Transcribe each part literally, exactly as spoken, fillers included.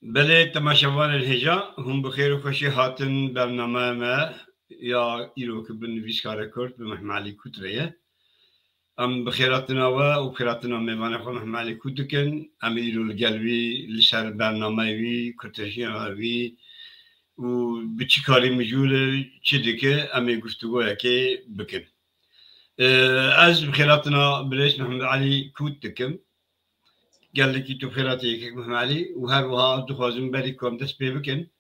Belê, temaşevanên hêja, hûn bi xêr û xweşî hatin bernameya me ya îro ki bi nivîskara Kurd, bi Mehmet Elî Kût re ye. Em bi xêratina we û xêratina mêvanê xwe Mehmet Elî Kût dikin. Em ê îro li gel wî, li ser bernameyê wî, kurtejiyana wî û bi çi karî mijûl e, çi dike, em ê guftûgoyekê bikin. Ee, ez bi xêratina birêz Mehmet Elî Kût dikim. Gelekî tu xêratê yekek Mehmet Elî û her wiha dixwazim berî ku em dest pê bikin.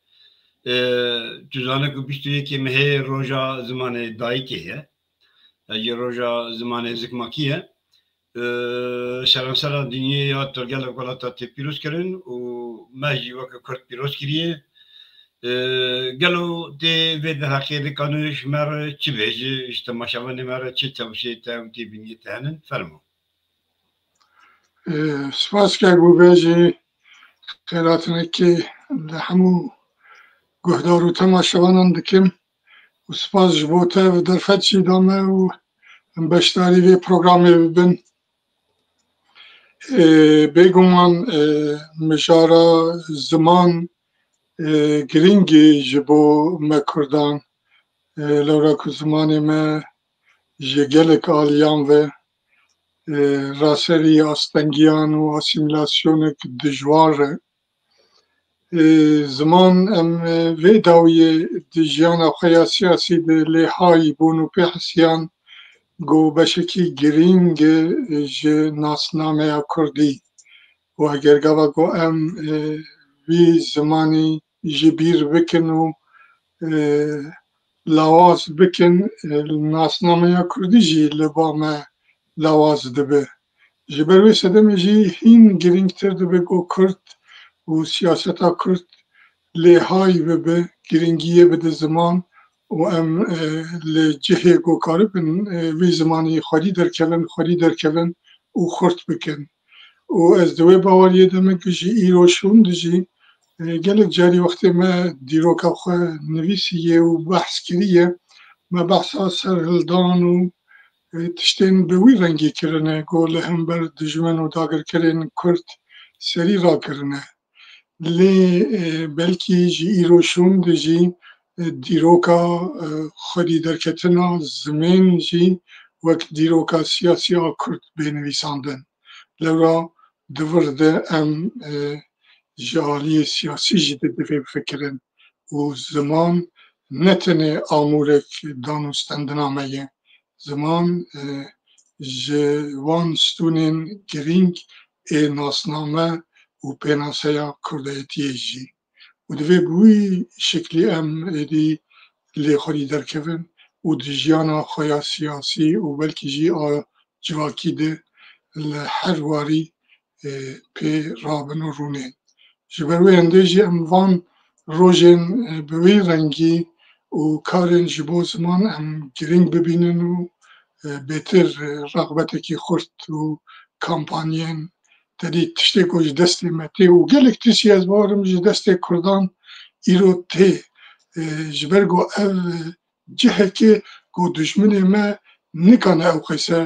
Ee, tu zane ku bîst û yekê mehê roja zimanê dayikê ye. Ee, ji roja zimanê zikmakî ye. Ee, seransera dinyê ya tu gelek welata tê pîroz kirin û me jî weke Kurd pîroz kiriye. Ee, gelo tê vê derheqê de kane ji me re çi bê, ji, ji temaşevanê me re çi tewşê te û têbîniyê te henin? Fermo. Ee, spas kek bû bê jî xêratinekê li hemû guhdar û temaşevanan dikim û spas ji bo te ve derfet jî da me û em beşdarî vê programê bibin. Ee, bêguman, ee, mijara ziman, ee, girîng e ji bo me Kurdan. Ee, lewra ku zimanê me ji gelek aliyan ve, ee, raserî astengiyan û asîmîlasyonek dijwar e. Ee, ziman em, ee, vê dawiyê di jiyana xwe ya siyasî de lê hay bûn û pê hisiyan ku beşekî girîng e ji nasnameya Kurdî. Û eger gava ku em, e, vî zimanî ji bîr bikin û, e, lawaz bikin, e, nasnameya Kurdî jî li ba me lawaz dibe. Ji ber wê sedemê jî hîn girîngtir dibe ku Kurd û siyaseta Kurd lê hay bibe, girîngiyê bide ziman û em, e, li cihê ku karibin, e, vî zimanî xwedî derkevin, xwedî derkevin û xurt bikin. Û ez di wê baweriyê de me ku ji îro şûn de jî, e, gelek carî wextê me dîroka xwe nivîsiye û behs kiriye, me behsa serhildan û, e, tiştên bi wî rengî kirine ku li hember dijmin û dagirkerên Kurd serî rakirine. Lê, e, belkî ji îro şûn de jî, e, dîroka, e, xwedî derketina zimên jî wek dîroka siyasî a Kurd bê nivîsandin. Lewra di vir de em, e, ji aliyê siyasî jî di divê bifikirin û ziman ne tenê amûrek dan û stendina me ye. Ziman, e, ji wan stûnên girîng ê nasname û pênaseya kurdayetiyê jî. Û divê bi wî şiklî em êdî lê xwedî derkevin û di jiyana xwe ya siyasî û belkî jî a civakî de li her warî, e, pê rabin û rûnên. Ji ber wê hindê jî em van rojên, e, bi wî rengî û karên ji bo ziman em girîng bibînin û, e, bêtir, e, rexbetekî xurt û kampanyên tedî tiştê ku ji destê me tê û gelek tiştî ez bawerim ji destê Kurdan îro tê. E, ji ber ku ev, e, cihekê ku dijminê me nikane ew qeyse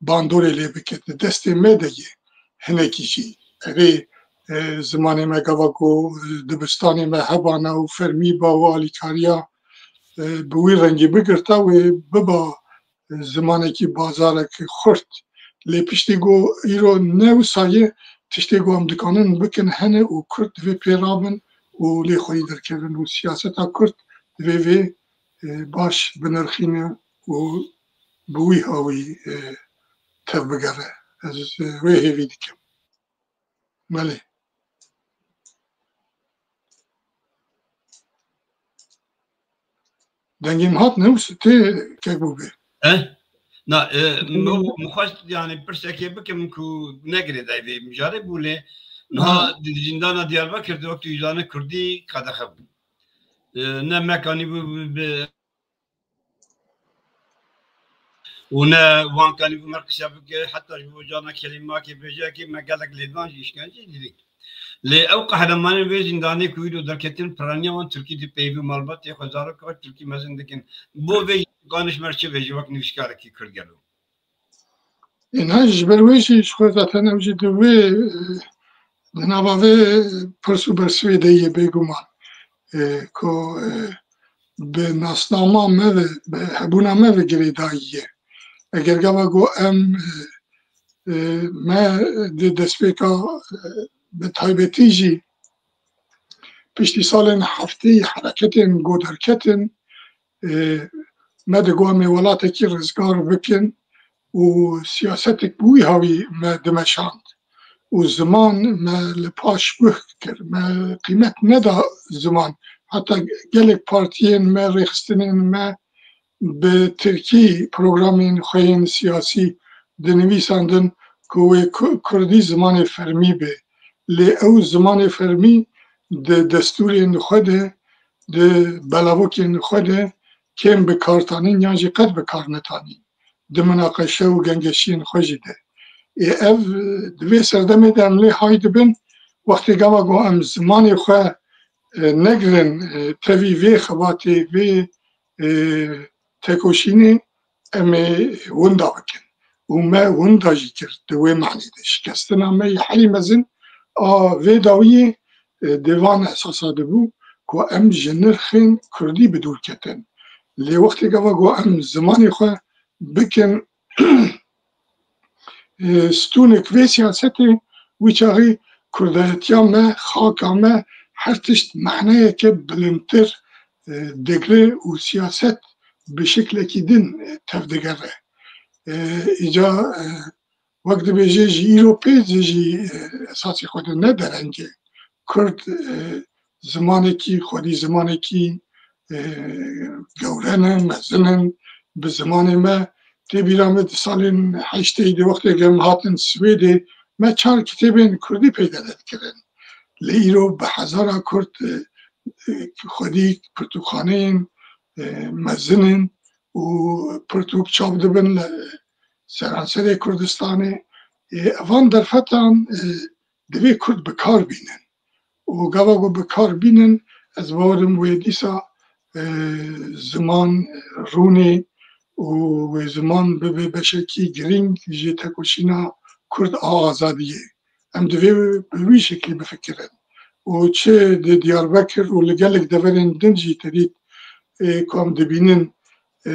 bandorê lê bike, di destê me de ye. Hinekî jî. Erê, e, zimanê me gava ku, e, dibistanê me hebana û fermî ba û alîkariya, e, bi wî rengî bigirta wê biba, e, zimanekî bazarek xurt. Lê piştî ku îro ne wisa ye, tiştê ku em dikanin bikin hene û Kurd divê pê rabin û lê xwedî derkevin û siyaseta Kurd divê vê, e, baş binirxîne û bi wî hawî, e, tev bigere. Ez, e, wê hêvî dikim. Belê. Dengê min hat ne wis tê kek bû bê. Eh? Na, e, min, min xwest, yani, pirsekê bikim ku negirê dey vê mijarê bû lê niha Ha. di zîndana Diyarbekir di wekî wijdanê Kurdî qedexe bû. E, ne me kanî bû bi, bi, û ne wan kanî bû me qise bike, heta ji bo cana kelîmakê bêjekê me gelek lêdan jî, îşkence jî dît. Lê ew qehremanên vê zîndanê ku îro derketin, piraniya wan Tirkî dipeyivî, malbatê xwe, zarokê xwe Tirkî mezin dikin. Bo vê jî ganî ji me re çi bêje wek nivîskarekî Kurd gelo? Ê, ne, ji ber wê jî ji xwe zaten ew jî di wê, e, Di nava vê pirs û bersivê de yê bêguman, e, ku, e, bi nasnama me ve, bi hebûna me ve girêdayî ye. Eger gava ku em, e, e, me di destpêka, e, bi taybetî jî piştî salên heftê hereketên ku derketin, e, me digot em ê welatekî rizgar bikin û siyasetek bi wî hawî me dimeşand û ziman me li paş guh kir. Me qîmet neda ziman. Heta gelek partiyên me, rêxistinên me bi tirkî programên xwe yên siyasî dinivîsandin ku wê ku-, kurdî zimanê fermî be. Lê ew zimanê fermî di destûrên xwe de, di belavokên xwe de kêm bi kar tanîn yan jî qet bi kar netanîn. Di minaqeşe û gengeşiyên xwe jî de. Ê ev, di vê serdemê de em lê hay dibin, wextê gava ku em zimanê xwe, e, negirin, e, tevî vê xebatê, vê, e, tekoşînê, em ê winda bikin. Û me winda jî kir di wê manê de. Şikestina me yê herî mezin a vê dawiyê, e, di van esasa de bû ku em ji nirxên kurdî bi dûr ketin. Lê wextê gava ku em zimanê xwe bikin, e, stûnek vê siyasetê, wî çaxî kurdayetiya me, xaka me, her tişt maneyeke bilindtir, e, digre û siyaset bi şiklekî din, e, tevdigere. E, îca, e, wek dibêje jî îro pê jî, e, esasê xwe de ne dereng e. Kurd, e, zimanekî, xwedî zimanekî, e, gewre ne, mezin in. Bi zimanê me, tê bîra me di salên heştê de wextê em hatin Swêdê, me çar kitêbên kurdî peyde dikirin. Lê îro bi hezara kurd, e, e, xwedî pirtûkxaneyên, e, mezin in û pirtûk çap dibin li seranserê Kurdistanê. E, evan derfetan, e, divê kurd bi kar bînin. Û gava ku bi kar bînin, ez bawerim wê dîsa, e, ziman rûnê û wê ziman bibe beşekî girîng ji tekoşîna kurd a azadiyê. Em divê bi wî şeklî bifikirin. Û çi di Diyarbekir û li gelek deverên din jî te dît, e, ku em dibînin, e,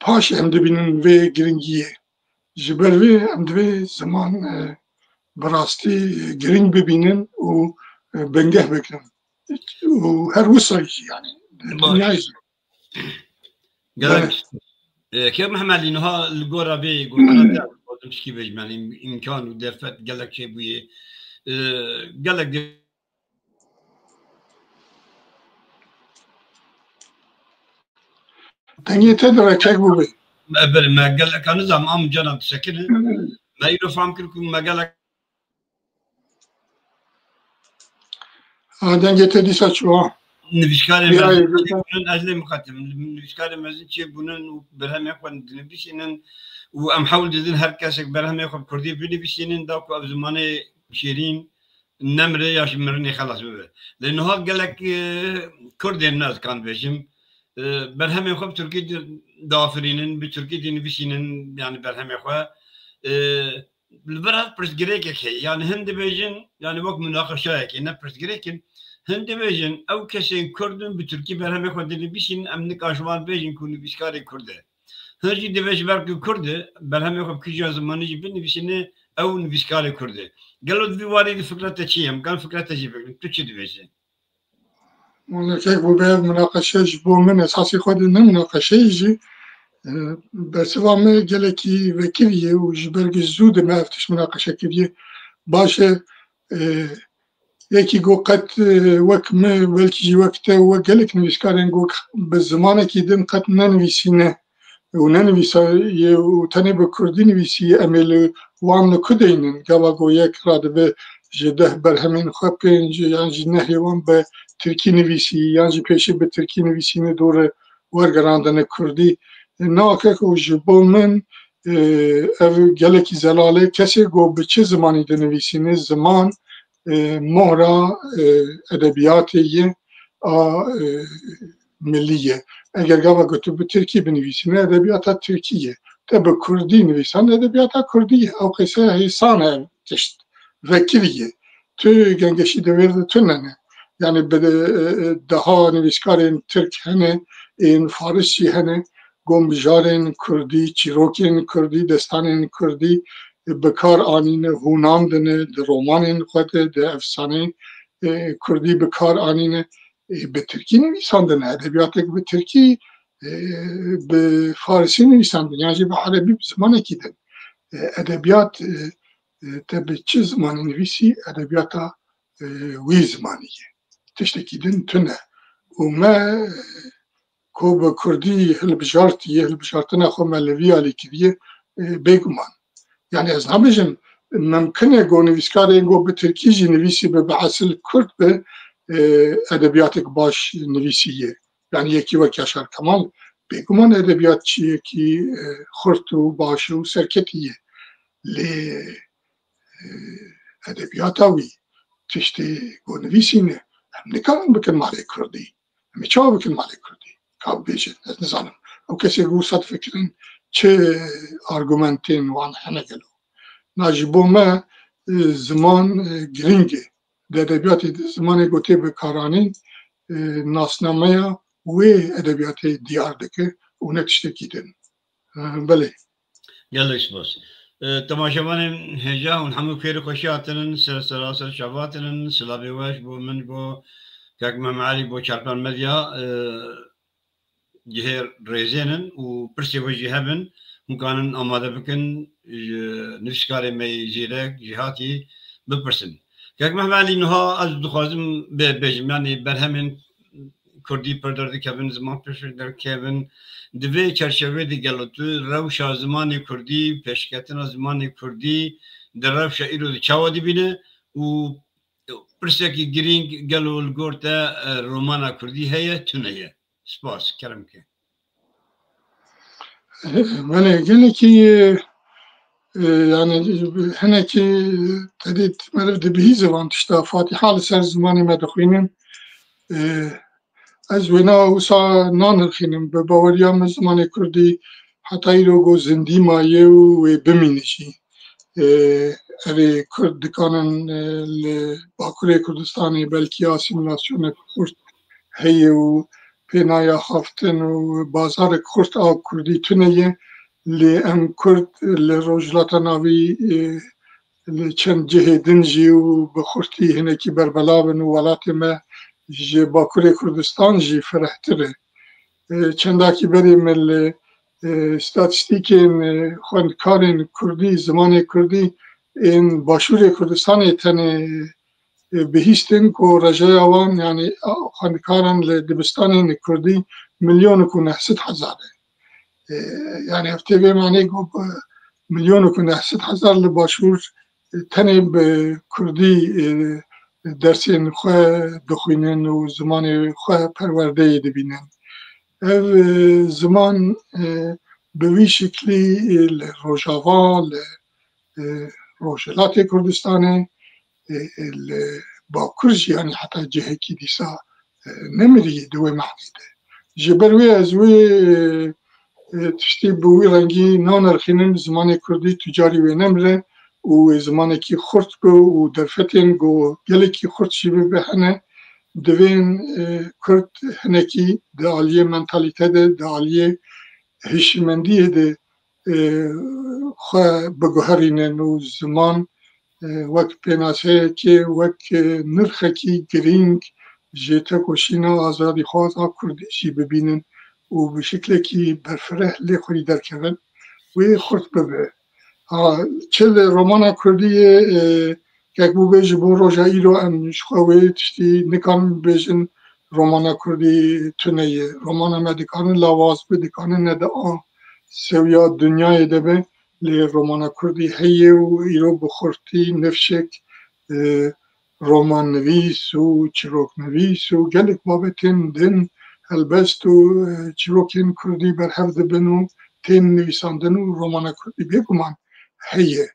paş em dibînin vê giringiyê. Ji ber vê em divê ziman, e, bi rastî, e, giring bibînin û, e, bingeh bikin. Û her wisa jî, yani, Baş. Dinyayê jî. Gelek. Evet. E, Kêr Mehmed, niha li gora vê gotina te, dixwazim tişkî bêjim, yani, im-, îmkan û derfet gelek çêbûye. E, gelek de- Dengê te direkek bûbe. Me, belê, me gelek, nizam, am cana disekine. Me îro fam kir ku me gelek Ha, dengê te dîsa çû, ha. Nivîskarê mezin çêbûnin, ez lê miqetim. Nivîskarê mezin çêbûnin û berhemê xwe dinivîsînin û em hewl didin her kesek berhemê xwe bi kurdî binivîsînin, da ku ev zimanê şêrîn nemire ya ji mirinê xelas bibe. Lê niha gelek, e, kurdên me, ez kan dibêjim, e, berhemê xwe bi tirkî di-, diafirînin, bi tirkî dinivîsînin, yani berhemê xwe. E, Li vir ev pirsgirêkek heye. Yani hin dibêjin, yani wek munaqeşayekê, ne pirsgirêk in. Hin dibêjin, ew kesên kurd in, bi tirkî berhemê xwe dinivîsînin, em nika ji wan bêjin ku nivîskarê kurd e. Hin jî divê ji ber ku kurd e, berhemê xwe bi kîjan zimanî jî binivîsîne, ew nivîskarê kurd e. Gelo di vî warî de fikra te çi ye? Em kan fikra te jî bigirin. Tu çi dibêjî? Wala kek bûbe, ev munaqeşe ji bo min esasî xwe de ne munaqeşeyê jî, e, bersiva me gelekî vekirî ye û ji ber ku zû de me ev tişt munaqeşe kiriye. Baş e, e, yekî ku qet, e, wek me, belkî jî wek te û wek gelek nivîskarên ku bi zimanekî din qet nenivîsîne, û nenivîsaye û tenê bi kurdî nivîsiye, em ê li wan li ku deynin? Gava ku yek radibe ji deh berhemên xwe pênc yan jî nehê wan bi tirkî nivîsî yan jî pêşî bi tirkî nivîsîne dore wergerandine kurdî. Nake ku ji bo min, e, ev gelekî zelal e. Kesê ku bi çi zimanî dinivîsîne, ziman, e, mohra, e, edebiyatê ye a, e, milî ye. Eger gava ku tu bi tirkî binivîsîne, edebiyata tirkî ye. Te bi kurdî nivîsand, edebiyata kurdî ye. Ew qîse hêsan e. tişt vekirî ye. Tu gengeşî de wêr de tune ne. Yani bi, e, e, deha nivîskarên Tirk hene, ên Faris jî hene, gombijarên Kurdî, çîrokên Kurdî, destanên Kurdî, e, bi kar anîne, hûnandine, di romanên xwe de, di efsaneyên, e, Kurdî bi kar anîne. E, bi Tirkî nivîsandine, edebiyatek bi Tirkî, e, bi Farisî nivîsandine, yan jî bi Erebî, bi zimanekî din. E, edebiyat, e, e, te bi çi zimanî nivîsî, edebiyata, e, wî zimanî ye. Tiştekî din tune. Û me, e, ku bi Kurdî hilbijartiye, hilbijartina xwe me li vî alî kiriye, e, bêguman. Yani ez nabêjim, mimkin e ku nivîskarên ku bi Tirkî jî nivîsî bi, bi esil Kurd bi, e, edebiyatek baş nivîsiye. Yani yekî wek Yaşar Kemal, bêguman edebiyatçiyekî, e, xurt û baş û serketî ye. Lê, e, edebiyata wî tiştê ku nivîsîne, em nikarin bikin malê Kurdî. Em ê çawa bikin malê Kurdî? Ka bibêjin, ez nizanim. Ew kesê ku wisa difikirin, çi argumentên wan hene gelo? Na ji bo me, e, ziman, e, girîng e. Di edebiyatê de zimanê ku tê bikaranîn, e, nasnameya wê edebiyatê diyar dike û ne tiştekî din. E, belê. Gelek spas. E, temaşevanên hêja, hûn hemû xêr û xweşî hatinin, ser sera ser çava hatinin, silavê weş bo min, bo Kak Mehmet Alî, bo Çarpan Medya, e, cihê rêzên in û pirsê we jî hebin, hûn kanin amade bikin, ji nivîskarê me yê zîrek, jêhatî bipirsin. Kak Mehmet Alî, niha ez dixwazim bê-, bêjim, yanî berhemên Kurdî pir derdikevin, ziman pir derdikevin. Di vê çerçevê de gelo tu rewşa zimanê Kurdî, pêşketina zimanê Kurdî di rewşa îro de çawa dibîne û pirsekî girîng gelo li gor te, e, romana Kurdî heye, tune ye? Spas, kerem ke. Belê, gelekî, e, yani, hinekî te dît meriv dibihîze van tişta. Fatiha li ser zimanê me dixwînin. E, ez wêna wisa nanirxînim. Bi baweriya min zimanê Kurdî heta îro ku zindî maye û wê bimîne jî. E, Erê, Kurd dikanin, e, li Bakurê Kurdistanê belkî asîmîlasyonek xurt heye û pênayaxaftin û bazarek xurt a Kurdî tune ye. Lê em Kurd li Rojhilata Navî, e, li çend cihê din jî û bi xurtî hinekî berbelav in û welatê me ji Bakurê Kurdistan jî firehtir e. E, çendakî berê min li, e, statîstîkên, e, xwendikarên Kurdî, zimanê Kurdî ên Başûrê Kurdistanê tenê, e, bihîstin ku rejeya wan, yani, a, xwendikaran li dibistanên Kurdî milyonek û neh sed hezar e. E, yani, ev tê vê manê ku bi milyonek û neh sed hezar li Başûr, e, tenê bi Kurdî, e, dersên xwe dixwînin û zimanê xwe perwerdeyê dibînin. Ev, e, ziman, e, bi vî şiklî, e, li Rojava, li, e, Rojhilatê Kurdistanê, e, e, li Bakur jî, yanî heta cihekî dîsa, e, nemirî di wê mehnî de. Ji ber wê ez wê, e, e, tiştî bi wî rengî nanirxînim, zimanê Kurdî tu carî wê nemire û wê zimanekî xurt be û derfetên ku gelekî xurt jî bibe hene, divên, e, Kurd hinekî di aliyê mentalîte de, di aliyê hişmendiyê de, e, xwe biguherînin û ziman, e, wek pênaseyekê, wek, e, nirxekî girîng ji tekoşîna azadîxwaza Kurdî jî bibînin û bi şiklekî berfireh lê xwedî derkevin, wê xurt bibe. Ha, çi li romana Kurdî ye, e, kek bûbe ji bo roja îro em ji xwe wê tiştî nikarin bibêjin romana Kurdî tune ye. Romana me dikarin lawaz be, dikarin ne di a sewiya dinyayê de be, lê romana Kurdî heye û îro bi xurtî nifşek, e, romannivîs û çîroknivîs û gelek babetên din helbest û, e, çîrokên Kurdî berhev dibin û tên nivîsandin û romana Kurdî bêguman heye.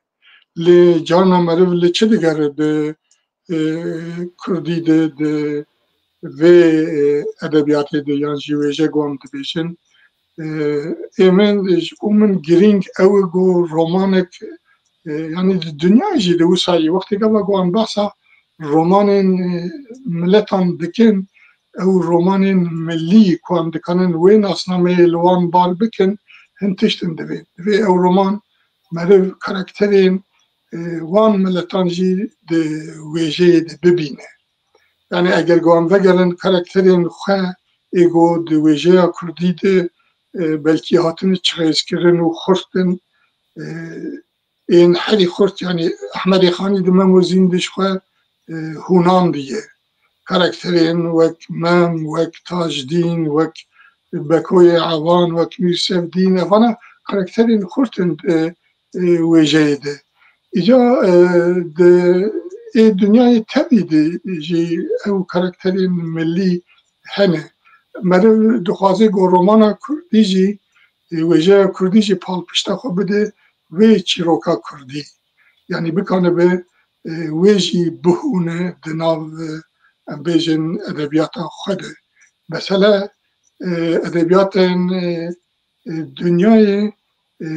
Lê carna meriv li çi digere di, e, Kurdî de, di vê, e, edebiyatê de yan jî wêje wan dibêjin? E, ê min, ji bo min girîng ew e ku romanek E, yanî di dinyayê jî di wisa yî wextê gava ku em behsa romanên, e, miletan dikin, ew romanên millî ku em dikanin wê nasnameyê li wan bar bikin, hin tiştin divê. Divê ew roman meriv karakterên, e, wan miletan jî di wêjeyê de bibîne. Yanî eger ku em vegerin karakterên xwe ê ku di wêjeya kurdî de, e, belkî hatine çixêzkirin û xurt in, e, ên herî xurt, yanî Ehmedê Xanî di Mem û Zîn de ji xwe, e, hûnandiye. Karakterên wek Mem, wek Tajdîn, wek Bekoyê Ewan, wek Mîr Sevdîn, evana karakterên xurt in, e, e, wêjeyê de. Îca, e, di ê dinyayê tevî de jî ew karakterên millî hene. Meriv dixwaze ku romana kurdî jî, e, wêjeya kurdî jî palpişta xwe bide vê çîroka kurdî. Yanî bikanibe, e, wê jî bihûne di nav, e, em bêjin edebiyata xwe de. Mesele, e, edebiyatên, e, e, dinyayê, e,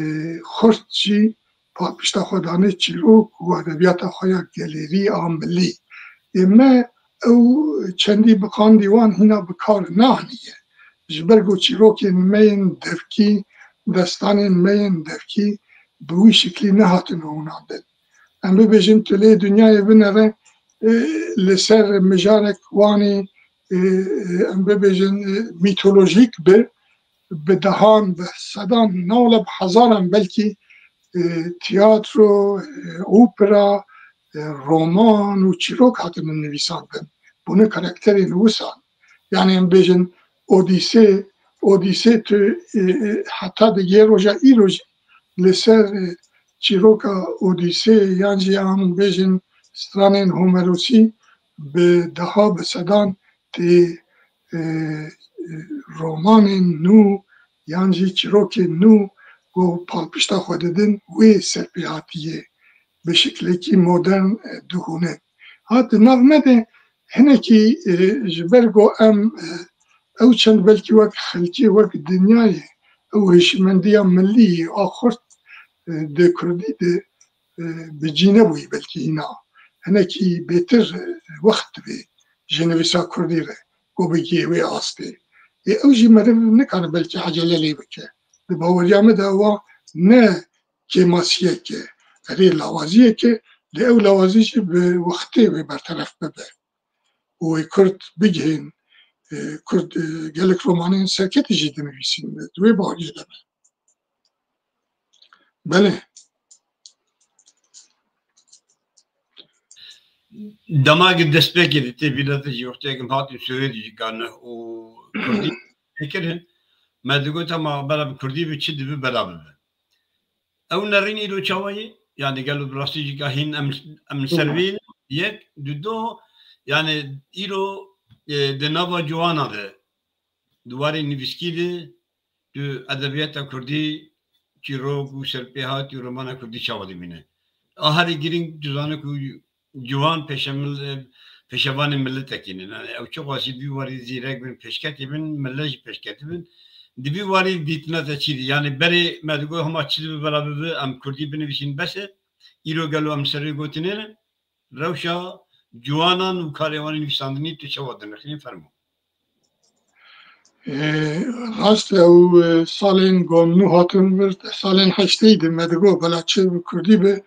xurt jî palpişta xwe dane çîrok û edebiyata xwe ya gelêrî a millî. Ê me ew çendî biqandî wan hîna bi kar neaniye. Ji ber ku çîrokên me yên devkî, destanên me yên devkî bi wî şiklî nehatine hûnandin. Em bibêjin tu lê dinyayê binere, e, li ser mijarek wanî, e, e, em bibêjin, e, mîtolojîk bi, bi dehan, bi sedan, ne wele bi hezaran belkî, e, tiyatro, e, opera, e, roman û çîrok hatine nivîsandin. Bûne karakterên wisan. Yanî em bêjin Odîse, Odîse tu, e, e, heta digihê roja îro jî li ser, e, çîroka Odîse yan jî em bêjin stranên Homerosî bi deha, bi sedan tê, e, e, romanên nû yan jî çîrokên nû ku palpişta xwe didin wê serpêhatiyê bi şiklekî modern, e, dihûne. Ha di nav me de hinekî, e, ji ber ku em, e, ew çend belkî wek xelkê, wek dinyayê, ew hişmendiya millî a xurt, e, di kurdî de, e, bi cî nebûyî belkî hîna. Hinekî bêtir, e, wext divê ji nivîsa kurdî re ku bigihê wê astê. Ê ew jî meriv nikare belkî ecele lê bike. Di baweriya min de ewa ne kêmasiyek e, erê lawaziyek e, lê ew lawazî jî bi wextê wê berteref bibe. Û wê kurd bigihên, e, kurd, e, gelek romanên serketî jî dinivîsîn. Di wê baweriyê de me. Belê. Dema ki destpêkê de tê bîra te jî wextê kim hatin Swêd jî kan û kurdî pêkirin, me digot, ama bera bi kurdî bi çi dibi bela bibe. Ew nerîn îro çawa ye? Yani gelo bi rastî jî ka hîn em, em ser vê yek, du do, yani îro, e, di nava ciwana de, di warê nivîskî de, tu edebiyata kurdî, çîrok û serpêhat û romana kurdî çawa dibîne? A herî girîng tu zane ku ciwan pêşemil-, pêşevanê miletekî ne. Yani ew çiqas jî di vî warî zîrek bin, pêşketî bin, mile jî pêşketî bin. Di vî warî dîtina te çi dî? Yani berê me digot hema çi dibi bela bibi, em kurdî binivîsîn bes e. Îro gelo em serê gotinê ne? Rewşa ciwanan û karê wan ê nivîsandinî tu çawa dinirxînî? Fermo. Ê, rast e, ew, e, salên ku em nû hatin vir, salên heşteyî de me digot, bela çi bi kurdî be,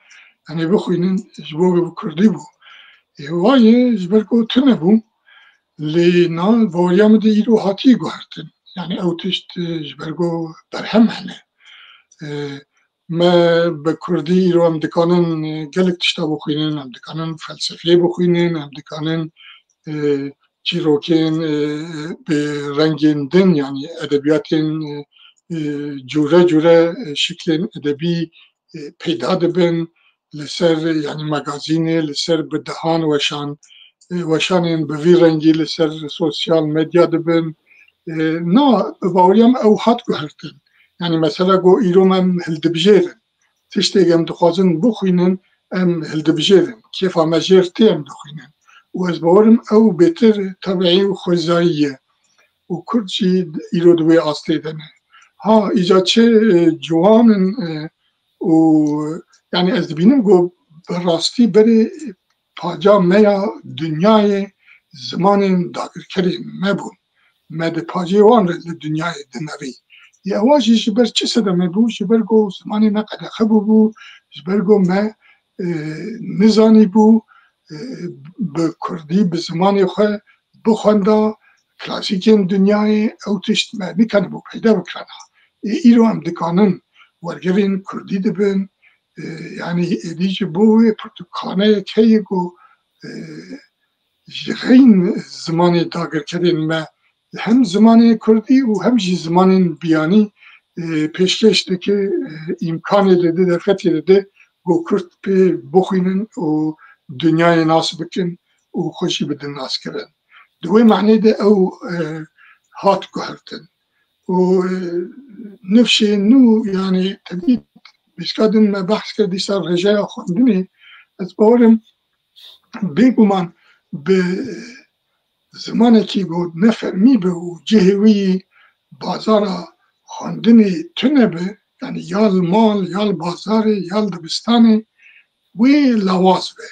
em ê bixwînin, ji bo ku bi kurdî bû. Ê, wa ye, ji ber ku tune bû, lê na baweriya min de îro hatiye guhertin. Yani ew tişt, e, ji ber ku berhem hene. E, me bi kurdî îro em dikanin, e, gelek tişta bixwînin, em dikanin felsefeyê bixwînin, em dikanin, e, çîrokên, e, bi rengên din, yani edebiyatên, e, e, cûre cûre, e, şiklên edebî, e, peyda dibin, li ser, yani magazînê, li ser bi dehan weşan, e, weşanên bi vî rengî li ser sosyal medya dibin. E, na, bi baweriya min ew hat guhertin. Yani mesela ku îro me em hildibijêrin. Tiştê em dixwazin bixwînin, em hildibijêrin. Kêfa me jêr tê, em dixwînin. Û ez bawerim ew bêtir tebiî û xwezayî ye. Û kurd jî îro di wê astê de ne. Ha, îca çi, e, ciwan in, e, û Yani ez dibînim ku bi rastî berê paca me ya dinyayê zimanên dagirkerên me bûn. Me di pacê wan re li dinyayê dinerî. Ewa jî ji ber çi sedemê bû? Ji ber ku zimanê me qedexe bûbû, ji ber ku me, e, nizanîbû, e, bi kurdî, bi zimanê xwe bixwenda klasîkên dinyayê, ew tişt me nikanibû peyda bikirana. Ê, îro em dikanin wergerên kurdî dibin, e, yanî êdî ji bo wê pirtûkxaneyek heye ku, e, ji xeyn zimanê dagirkerên me hem zimanê kurdî û hem jî zimanên biyanî, e, pêşkêş dike, e, îmkanê dide, derfetê dide ku kurd pê bixwînin û dinyayê nas bikin û xwe jî bidin naskirin. Di wê manê de ew, e, hat guhertin. Û, e, nifşê nû, yani tevî pêşka din me behs kir dîsa rêjeya xwendinê, ez bawerim bêguman bi zimanekî ku ne fermî be û cihê wî bazara xwendinê tune be, yani ya li mal, ya li bazarê, ya li dibistanê, wê lawaz be.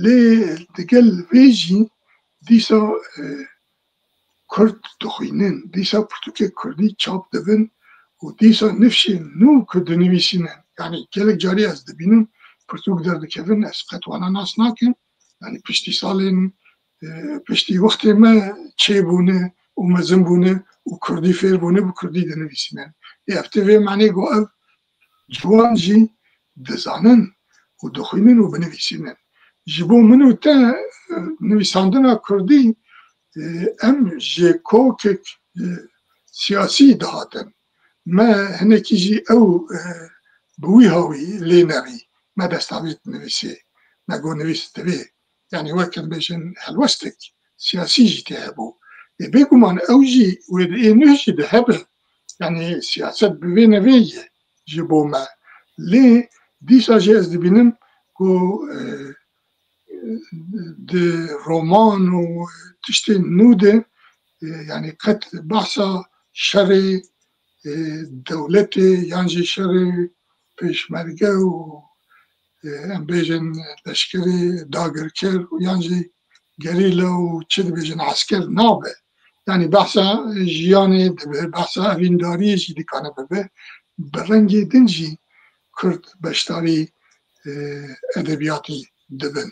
Lê digel vê jî dîsa, e, kurd dixwînin, dîsa pirtûkê kurdî çap dibin û dîsa nifşên nû ku dinivîsînin. Yani gelek carî ez dibînim pirtûk derdikevin, ez qet wana nas nakim. Yani piştî salên, e, piştî wextê me çêbûne û mezin bûne û kurdî fêr bûne, bi kurdî dinivîsînin. Ê, ev tê vê manê ku ev ciwan jî dizanin û dixwînin û binivîsînin. Ji bo min û te, e, nivîsandina kurdî, e, em ji kokek, e, siyasî dihatin. Me hinekî jî ew, e, bi wî hawî lê nerî. Me dest avêt nivîsê. Me got nivîs divê. Yani wek em bêjin helwestek siyasî jî tê hebû. Ê, bêguman ew jî wê di ê nuh jî de hebe. Yani siyaset bi vê nevê ye ji bo me. Lê dîsa jî ez dibînim ku, e, di roman û tiştên nû de, e, yani qet behsa şerê, e, dewletê yan jî şerê pêşmerge û, e, em bêjin leşkerê dagirker û yan jî gerîla û çi dibêjin esker nabe. Yani behsa jiyanê dibe, behsa evîndariyê jî dikane bibe. Bi rengê din jî Kurd beşdarî, e, edebiyatî dibin.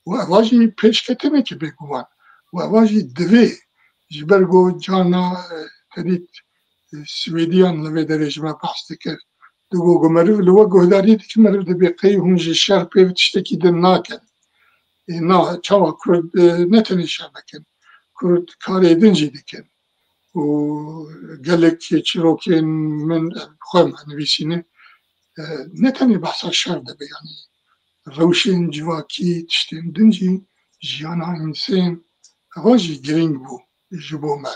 Û eva jî pêşketinekî bêguman. Û eva jî divê ji ber ku carna, e, te dît, e, Swêdiyan li vê derê ji me behs dikir. Digo ku meriv li we guhdarî dikin, meriv dibê qey hûn ji şer pê tiştekî din nakin. Ê, na, çawa Kurd, e, ne tenê şer dikin. Kurd karê din jî dikin. Û gelek çîrokên min, e, xwe me nivîsîne. E, ne tenê behsa şer dibe, yanî rewşên civakî, tiştên din jî jiyana însên eva jî girîng bû ji bo me.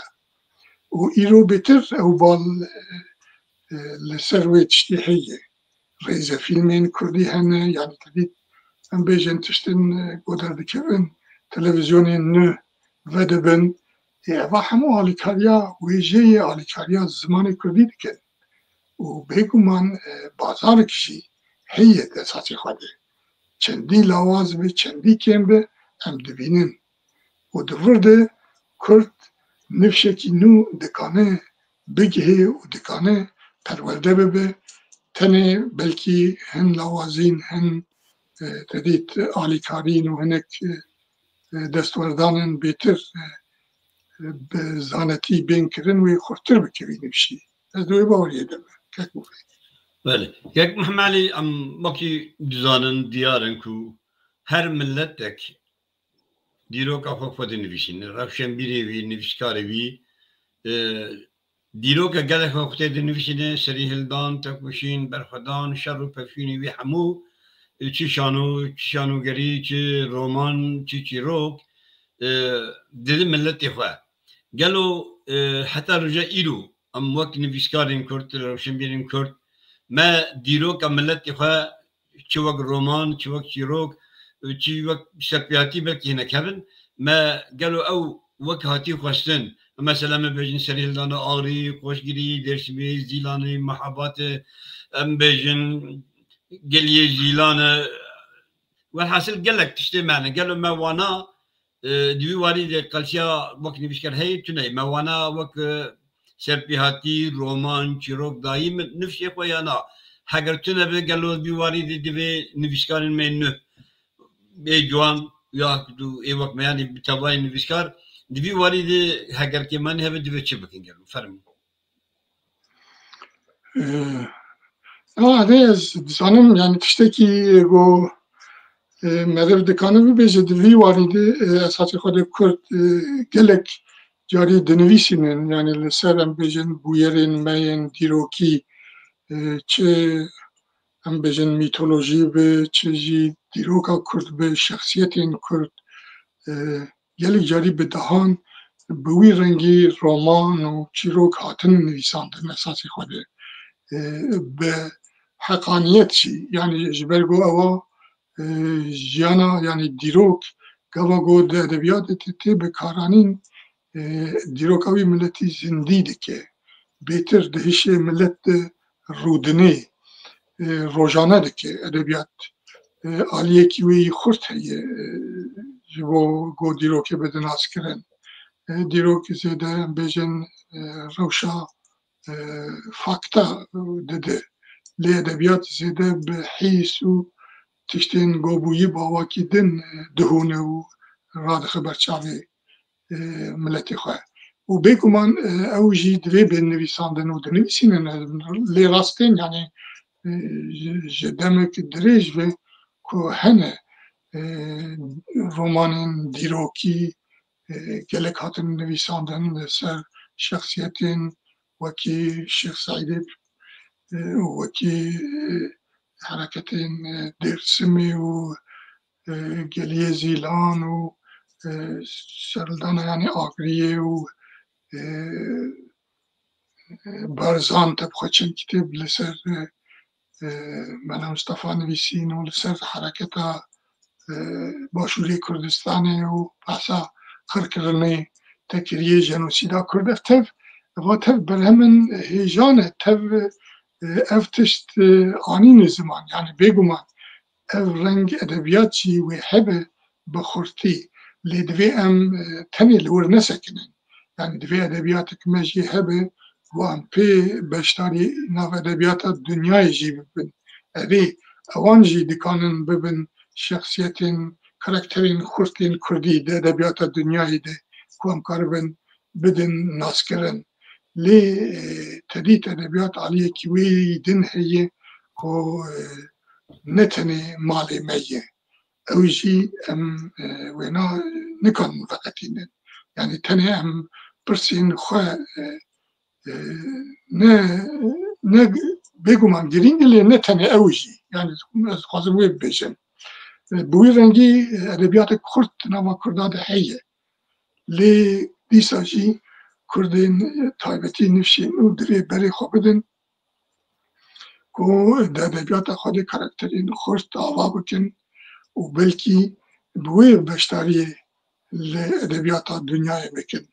Û îro bêtir ew bal, e, e, li ser wê tiştê heye. Rêzefîlmên kurdî hene, yanî tevî em bêjin tiştên, e, ku derdikevin, televîzyonên nû vedibin. Ê, eva hemû alîkariya wêjeyê, alîkariya zimanê kurdî dikin. Û bêguman, e, bazarek jî heye di esasê xwe de. Çendî lawaz be, çendî kêm be, em dibînin. Û di vir de Kurd nifşekî nû dikane bigihê û dikane perwerde bibe. Tenê belkî hin lawazîn, hin, e, te dît alîkarîn û hinek, e, e, destwerdanên bêtir, e, e, bi zanetî bên kirin wê xurtir bike wî nifşî. Ez di wê baweriyê de me. Kek Mufê. Belê. Kek Mehmelî, em wekî dizanin, diyar in ku her miletek dîroka xwe xwe dinivîsîne. Rewşenbîrê wî, nivîskarê wî, e, dîroka gelek xwe xwe tê dinivîsîne, serîhildan, tekoşîn, berxwedan, şer û pevçûnê wî hemû, e, çi şano, çi şanogerî, çi roman, çi çîrok, e, dide miletê xwe. Gelo, e, heta roja îro em wek nivîskarên Kurd, rewşenbîrên Kurd, me dîroka miletê xwe çi wek roman, çi wek çîrok, çi wek serpêhatî belkî hinek hebin. Me gelo ew wek hatî xwestin, mesela me bêjin serîhildana Arî, Qoşgirî, Dêrsimê, Zîlanê, Mehabate, em bêjin Geliyê Zîlan e. Welhasil gelek tiştê me ne. Gelo me wana, e, di vî warî de qelsiya wek nivîskar heye tune ye. Me wana wek, e, serpêhatî, roman, çîrok dayî min nifşê xwe ya na. Heger tune be gelo vî warî de divê nivîskarên me nuh, ê ciwan ya ku ê wek me, yanî bi tevayê nivîskar, di vî warî de heger kêmanî hebe divê çi bikin gelo? Fermî. Ee, Aa, de ez dizanim, yani tiştekî ku, e, meriv dikane bibêje, di vî warî de, e, esasê xwe de Kurd, e, gelek carî dinivîsînin, yani li ser, em bêjin, bûyerên me yên dîrokî, e, çi, em bêjin, mîtolojî bi, çi jî dîroka Kurd bi, şexsiyetên Kurd, e, gelek carî bi dehan bi wî rengî roman û çîrok hatin nivîsandin esasê xwe de. E, bi heqaniyet jî, yani ji ber ku ewa, e, jiyana, yani dîrok, gava ku di edebiyatê tê, tê bikaranîn, e, dîroka wî miletî zindî dike. Bêtir dihişê milet de rûdinê, e, rojane dike edebiyat. E, aliyekî wê yî xurt heye, e, ji bo ku dîrokê bide naskirin. E, dîrok zêde, em bêjin, e, rewşa, e, fakta dide. Lê edebiyat zêde bi hîs û tiştên ku bûyî bi awakî din, e, dihûne û radixe ber çavê, e, miletê xwe. Û bêguman, e, ew jî divê bên nivîsandin û dinivîsînin, e, lê rastên, yani, e, ji, ji demek dirêj ve ku hene, e, romanên dîrokî, e, gelek hatin nivîsandin li ser şexsiyetên wekî Şêx Seîdê, e, û wekî, e, hereketên, e, Dêrsimê û, e, Geliyê Zîlan û, e, serhildana, yani, Agriyê û, e, e, Barzan, te bi xwe çend kitêb li ser, e, e, Mela Mistefa nivîsîn û li ser hereketa, e, Başûrê Kurdistanê û behsa qirkirinê te kiriye, jenosîda Kurd. Ev tev, eva tev berhemên hêjan e, tev, e, ev tişt, e, anîne ziman. Yani bêguman ev reng edebiyat jî wê hebe bi xurtî. Lê divê em, e, tenê li wir nesekinin. Yani divê edebiyatek me jî hebe ku em pê beşdarî nav edebiyata dinyayê jî bibin. Erê, ewan jî dikanin bibin şexsiyetên, karakterên xurt ên kurdî di edebiyata dinyayê de ku em karibin bidin naskirin. Lê, e, tedît edebiyat aliyekî wê din heye ku, e, ne tenê malê me ye. Ew jî em, e, wêna nikarin veqetînin. Yani tenê em pirsên xwe, e, e, ne, ne bêguman girîng e, lê ne tenê ew jî. Yani ez dixwazim wê bibêjim. E, bi wî rengî, e, edebiyatek xurt di nava Kurda de heye. Lê dîsa jî Kurdên taybetî nifşên û divê berê xwe bidin ku di edebiyata xwe de karakterên xurt ava bikin û belkî bi wê beşdariyê li edebiyata dinyayê bikin.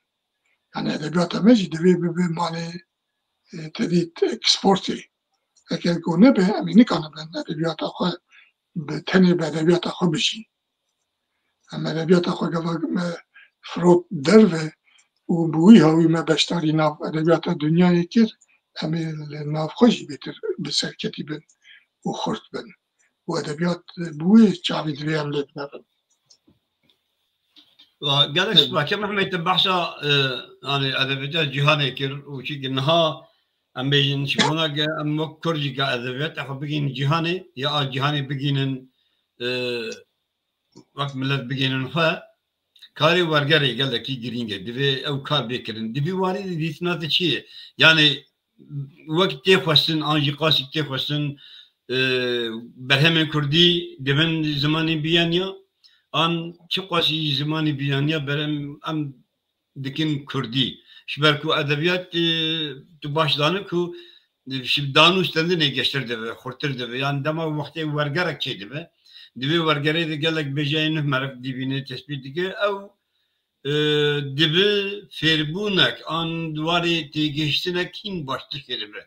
Yani edebiyata me jî divê bibe malê, e, tedît eksportê. Eger ku nebe, em ê nikanibin edebiyata xwe bi tenê bi edebiyata xwe bijîn. Em edebiyata xwe gava me firot derve û bi wî hawî me beşdarî nav edebiyata dinyayê kir, em ê li nav xwe jî bêtir bi serketî bin û xurt bin. Û edebiyat bi wê çavî divê em lê binevin. Wa gelek spas. Kek Mehmet, te behsa, e, yani edebiyata cîhanê kir û çi ki niha em bêjin ji bona ge em wek Kurd jî ge edebiyata xwe bigihînin cîhanê, ya a cîhanê bigihînin, e, wek milet bigihînin xwe, karê wergerê gelekî girîng e. Divê ew kar bê kirin. Di vî warî de dîtina te çi ye? Yani wek tê xwestin, an jî qasî tê xwestin, e, berhemên kurdî dibin zimanê biyaniya, an çi qasî zimanê biyaniya berhem em dikin kurdî. Ji ber ku edebiyat, e, tu baş dane ku ji danû stendinê geştir dibe, xurtir dibe. Yan dema wextê wergerek çêdibe, di vê wergerê de gelek bêjeyên nuh meriv dibîne, tespît dike. Ew e, dibi fêrbûnek an di warê têgihiştinek hîn baştir kiribe.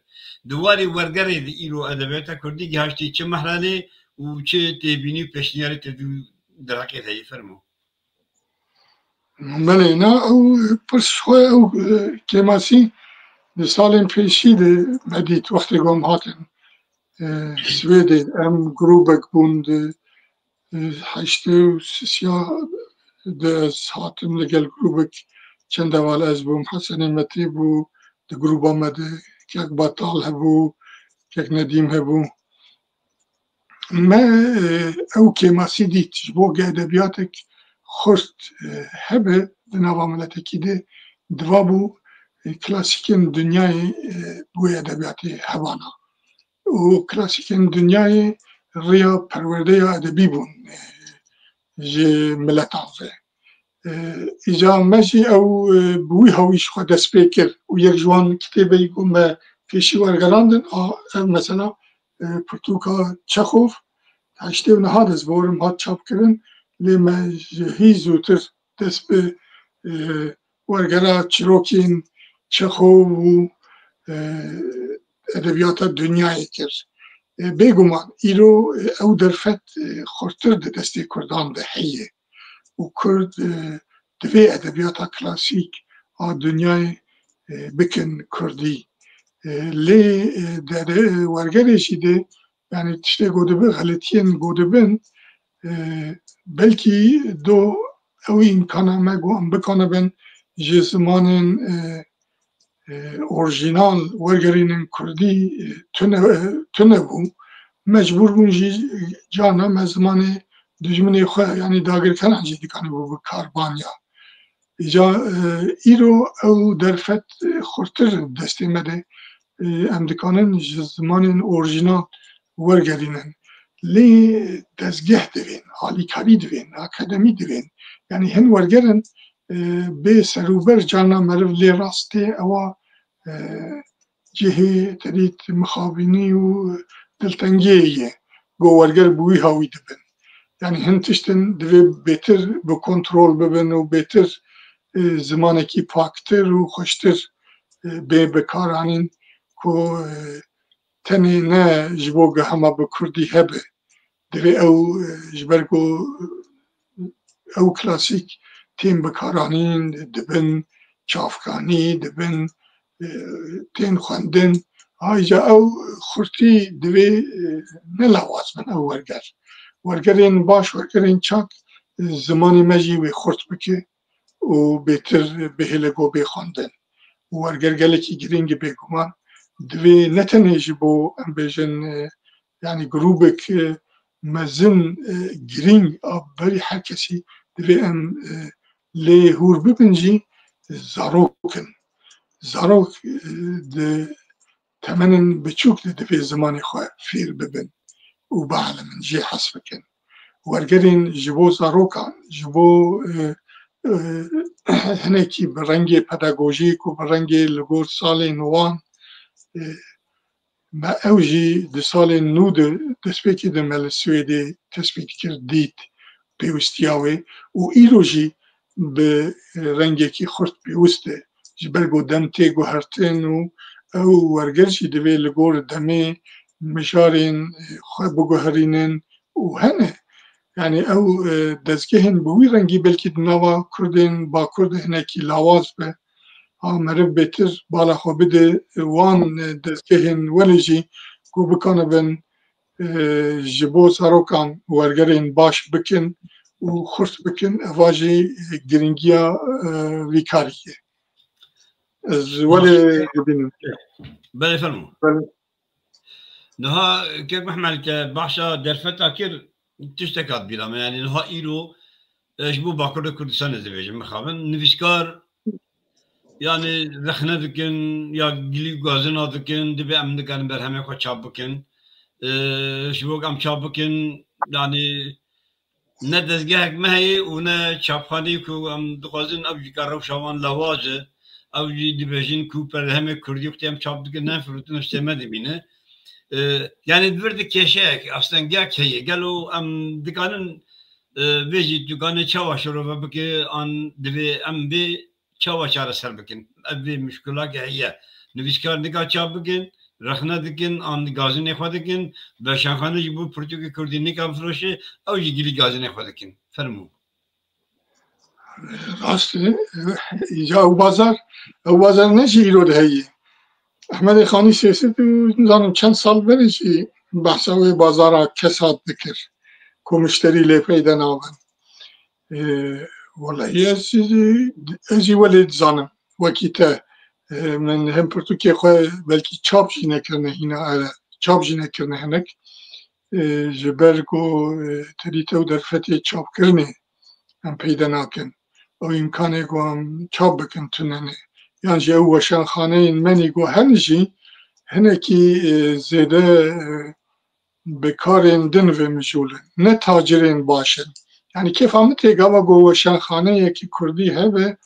Di warê wergerê de îro edebiyata kurdî gihaştî çi mehranê û çi têbînî û pêşniyarê te di derheqê de heye? Fermo. Belê, na ew pirs xwe ew, e, kêmasî di salên pêşî de me dît wextê ku em hatin, e, Swêdê. Em grûbek bûn di, e, heştê û sisiya de ez hatim li gel grûbek çend heval ez bûm, Hesenê Metê bû, di grûba me de kek Batal hebû, kek Nedîm hebû. Me, e, ew kêmasî dît, ji bo ge edebiyatek xurt, e, hebe di nava miletekî de, diva bû, e, klasîkên dinyayê, e, bi wê edebiyatê hebana. Û klasîkên dinyayê riya perwerdeya edebî bûn, e, ji miletan ve. E, îca me jî ew, e, bi wî hawî ji xwe dest pê kir û yek ji wan kitêbeyî ku me pêşî wergerandin, a, ev mesela, e, pirtûka Çexov, heştê û neha de ez bawerim hat çapkirin, lê me ji hî zûtir dest bi, e, wergera çîrokên Çexov û, e, edebiyata dinyayê kir. E, bêguman îro, e, ew derfet, e, xurtir di destê Kurdan de heye û Kurd, e, divê edebiyata klasîk a dinyayê, e, bikin Kurdî. E, lê, e, de, de, wergerê jî de, yani tiştê ku dibe xeletiyên ku dibin, e, belkî do ew îmkana me ku em bikanibin ji zimanên, e, e, orjînal wergerînin kurdî, e, tune, e, tune bû. Mecbûr bûn jî carna me zimanê dijminê xwe, yanî dagirkeran jî dikanîbû bi kar banya. Îca, e, îro ew derfet, e, xurtir destê me de, e, em dikanin ji zimanên orjînal wergerînin. Lê dezgeh divên, alîkarî divên, akademî divên. Yanî hin wergerin, e, bê serûber carna meriv lê rast tê, ewa, e, cihê te dît mixabînî û diltengiyê ye. Go werger bi wî hawî dibin. Yanî hin tiştin divê bêtir bi kontrol bibin û bêtir, e, zimanekî paktir û xweştir, e, bê bikaranîn ku, e, tenê ne ji bo ku hema bi kurdî hebe. Divê ew, e, ji ber ku ew klasîk tên bikaranîn, dibin çavkanî, dibin, e, tên xwendin. Ayrıca ew xurtî divê, e, ne lawaz bin ew werger. Wergerên baş, wergerên çak, e, zimanê me jî wê xurt bike û bêtir bihêle go bê xwendin. Û werger gelekî girîng e bêguman. Divê ne tenê ji bo, em bêjin, e, yanî grûbek, e, mezin, e, girîng a berî her kesî divê em, e, lê hûr bibin jî zarok in. Zarok, e, di temenên biçûk de divê zimanê xwe fêr bibin û bielimin, jê hez bikin. Wergerên ji bo zarokan, ji bo, e, e, hinekî bi rengê pedagojîk û bi rengê li gor salên wan, e, me ew jî di salên nû de destpêkê de me li Swêdê tespît kir, dît pêwistiya wê û îro jî bi rengekî xurt pêwist e. Ji ber ku dem tê guhertin û ew werger jî divê li gor demê mijarên xwe biguherînin û hene. Yani ew, e, dezgehên bi wî rengî belkî di nava Kurdên Bakur de hinekî lawaz be. Ha meriv bêtir bala xwe bide wan, e, dezgehên welê jî ku bikanibin, e, ji bo zarokan wergerên baş bikin û xurt bikin, eva jî, e, girîngiya, e, vî karî ye. Ez welê dibînim. Belê, fermo. Belê. Niha kek Mehmed ke behsa derfeta kir, tiştek hat bîra me. Yani niha îro, e, ji bo Bakurê Kurdistanê dibêjim, mixabin. Nivîskar, yani rexne dikin, ya gilî gazina dikin, dibê em nikarin berhemê xwe çap bikin. E, ji bo em çap bikin, yani ne dezgehek me heye û ne çapxaneyê ku em dixwazin ew jî ka rewşa wan lawaz e. Ew jî dibêjin ku berhemê kurdî wextê em çap dikin, ne firotin tiştê me dimîne. E, yani di vir de kêşeyek, astengiyek heye. Gelo em dikanin e, vê jî dikane çawa şirove bike, an divê em vê çawa çareser bikin? Ev vê muşkila ke heye. Nivîskar nika çap bikin, rexne dikin, an gazinê xwe dikin, weşanxane jî bo pirtûkê kurdî nika firoşe, ew jî gilî gazinê xwe dikin. Fermû. Rast e, îca ew bazar, ew bazar ne jî îro de heye. Ehmedê Xanî Sêsit û nizanim çend sal berê jî behsa wê bazara kesat dikir, ku muşterî lê peyde nabin. E, Wellahî ez, ez jî welê dizanim. Wekî te, e, min hin pirtûkê xwe belkî çap jî nekirine hîna, e, çap jî nekirine hinek. E, ji ber ku, e, te dît ew derfetê çapkirinê em peyde nakin. Ew îmkanê ku em çap bikin tune ne. Yan jî ew weşanxaneyên me nî ku hene jî hinekî, e, zêde, e, bi karên din ve mijûl in. Ne tacirên baş in. Yani kêfa min tê gava ku weşanxaneyekî kurdî hebe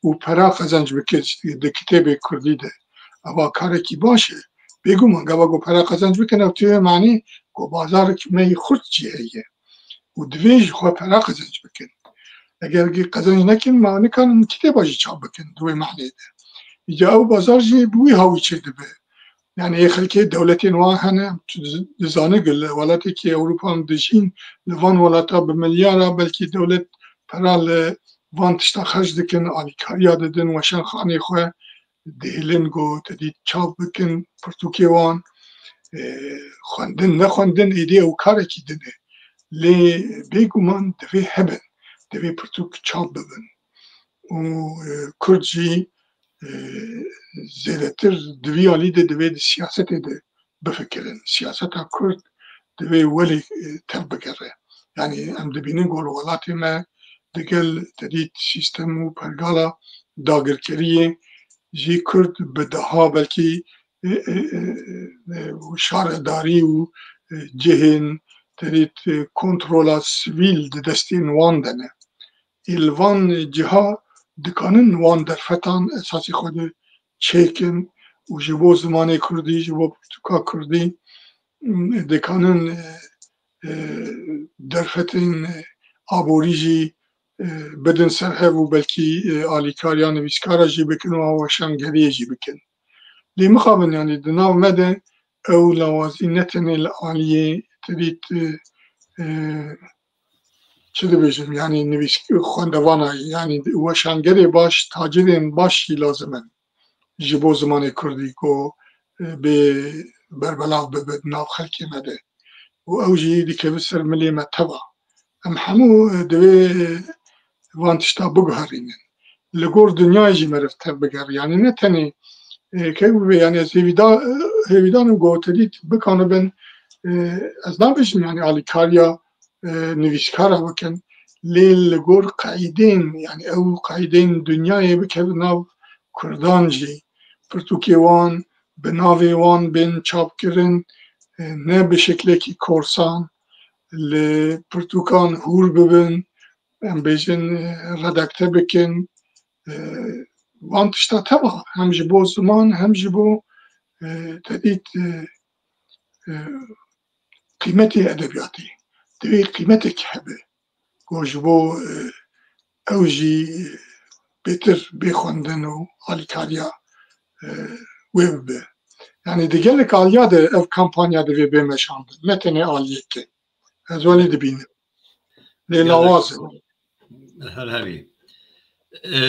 û pera qezenc bike di kitêbê kurdî de. Eva karekî baş e. Bêguman gava ku pera qezenc bikin, ew tê manî ku bazarek me yî xurt jî heye. Û divê ji xwe pera qezenc bikin. Eger ki qezenc nekin, ma nikarin kitêba jî çap bikin di wê mehlê de. Îca ew bazar jî bi wî hawî çêdibe. Yani ê xelkê dewletên wan hene, tu diz-, dizane ku li welatekî Ewropa em dijîn, li van welata bi milyara belkî dewlet pera li van tişta xerc dikin, alîkariya didin, weşanxanê xwe dihêlin ku te dît çap bikin, pirtûkê wan, e, xwendin, nexwendin, êdî ew karekî din e. Lê bêguman divê hebin, divê pirtûk çap bibin. Û, e, Kurd jî, e, zêdetir di vî alî de divê di siyasetê de bifikirin. Siyaseta Kurd divê welê, e, tev bigere. Yani em dibînin ku li welatê me digel te dît sîstem û pergala dagirkeriyê jî Kurd bi daha belkî, e, e, e, e, şaredarî û, e, cihên te dît, e, kontrola sivîl di destên wan de ne. Ê li van ciha dikanin wan derfetan esasî xwe de çêkin û ji bo zimanê kurdî, ji bo pirtûka kurdî, m, dikanin, e, e, derfetên, e, aborî jî, e, bidin ser hev û belkî, e, alîkariya nivîskara jî bikin û weşangeriyê jî bikin. Lê mixabin, yanî di nav me de ew lawazî ne tenê li aliyê te dît, e, e, çi dibêjim, yanî nivîsk-, xwendevana, yanî weşangerê baş, tacirên baş jî lazim in ji bo zimanê kurdî ku, e, bê berbelav bibe di nav xelkê me de. Û ew jî dikeve ser milê me teva. Em hemû, e, divê, e, van tişta biguherînin. Li gor dinyayê jî meriv tev biger. Yanî ne tenê, e, kek bibe, yanî ez hêvîda-, e, hêvîdan im ku te dît bikanibin, e, ez nabêjim, yanî alîkariya, e, nivîskara bikin. Lê li gor qeydên, yanî ew qeydên dinyayê bikeve nav Kurdan jî. Pirtûkê wan bi navê wan bên çapkirin, e, ne bi şeklekî korsan, li pirtûkan hûr bibin, em bêjin, e, redakte bikin. E, van tişta teva hem ji bo ziman hem ji bo, e, te dît, e, e, qîmetê edebiyatê. Divê qîmetek hebe. Ku ji bo, e, ew jî bêtir bê xwendin û alîkariya, e, wê bibe. Yanî di gelek aliya de ev kampanya divê bê meşandin. Ne tenê aliyekê. Ez welê dibînim. Lê lawaz e. Her hebî. E,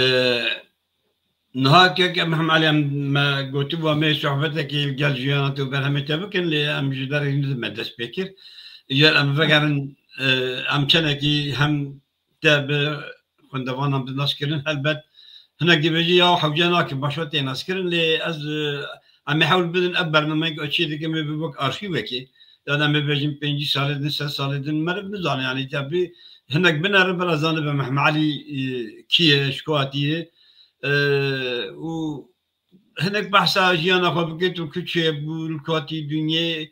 niha kek em hem alî em me gotibû em ê sohbetekî gel jiyana te û berhemê te bikin, lê em ji derê nî me dest pê kir. Ger em vegerin, e, em çenekî hem te bi xwendevanan bi nas kirin, helbet hinek dibêjî ya hewce nake, başa tê nas kirin, lê ez, e, em ê hewl bidin ev bernameyek çê dikim ê bi wek arşîvekê. Yan em ê bêjin pêncî salê din, sed salê din meriv nizane, yanî te bi hinek binere bila zanibe Mehmet Alî, e, kî ye, ji ku hatiye, e, û hinek behsa jiyana xwe bike, tu ku çi bû, li ku hatî dinyê,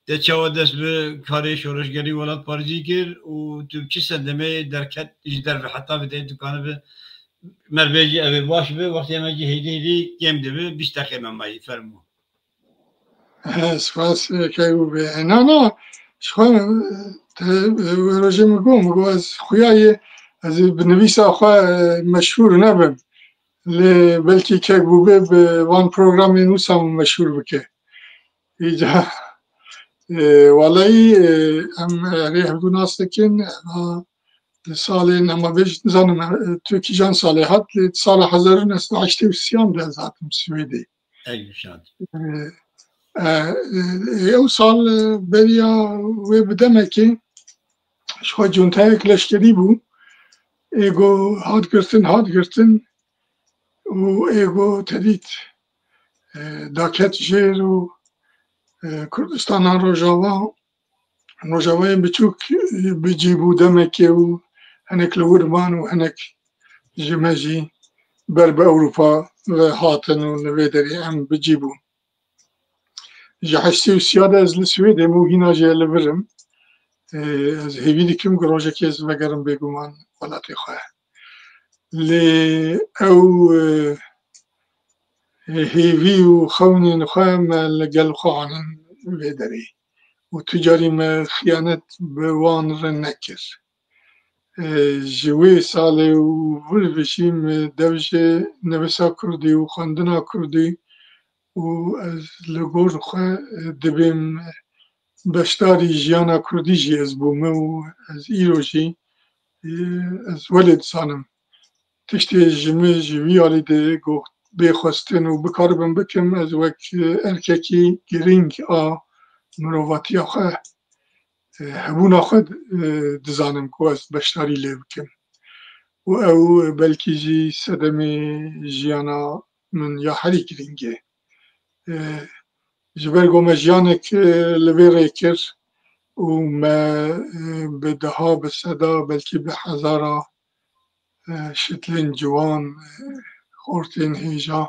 te çawa dest bi karê şoreşgerî welatparêzî kir û tu bi çi sedemê derket ji derve heta vê dikanibe me re bêjî ev ê baş be, wextê me jî hêdî hêdî kêm dibe, bîst deqê me mayî, fermo. He, spas, e, kek û bê. E, na, na, Ji xwe, te, wê rojê min got, min got, ez xuya ye, ez ê bi nivîsa xwe, e, meşhûr nebim. Lê belkî kek bûbe bi van programên wisa min meşhûr bike. Îca, e, weleyî, e, em erê hevdû nas dikin, eva li salên, ema bêjî nizanim, e, tu kîjan salê hat, lê sala hezar û neh sed û heştê û sêyan de ez hatim Swêdê. Ey şad. E, e, e, ew sal, e, beriya wê bi demekê ji xwe cunteyek leşkerî bû. Ê got hat girtin, hat girtin û ê got te dît, e, daket jêr û, e, Kurdistana Rojava, Rojavayên biçûk, e, bi cî bû demekê û hinek li wir man û hinek ji me jî ber bi Ewropa ve hatin û li vê derê em bi cî bûn. Ji heştê û sêya de ez li Swêdê me û hîna jî li vir im. E, ez hêvî dikim ku rojekê ez vegerim bêguman welatê xwe. Lê ew, e, hêvî û xewnên xwe me li gel xwe anin vê derê û tu carî me xiyanet bi wan re nekir. E, ji wê salê û vir ve jî min dev ji nivîsa kurdî û xwendina kurdî û ez li gor xwe, e, dibêm beşdarî jiyana kurdî jî ez bûme û ez îro jî, e, ez welê dizanim. Tiştê ji min ji vî alî de got bê xwestin û bikaribim bikim, ez wek, e, erkekî girîng a mirovatiya xwe, e, hebûna xwe, e, dizanim ku ez beşdarî lê bikim. Û ew belkî jî sedemê jiyana min ya herî girîng e. E, ji ber ku me jiyanek, e, li vê rê kir û me, e, bi deha, bi seda, belkî bi hezara, e, şitlên ciwan, e, xortên hêja,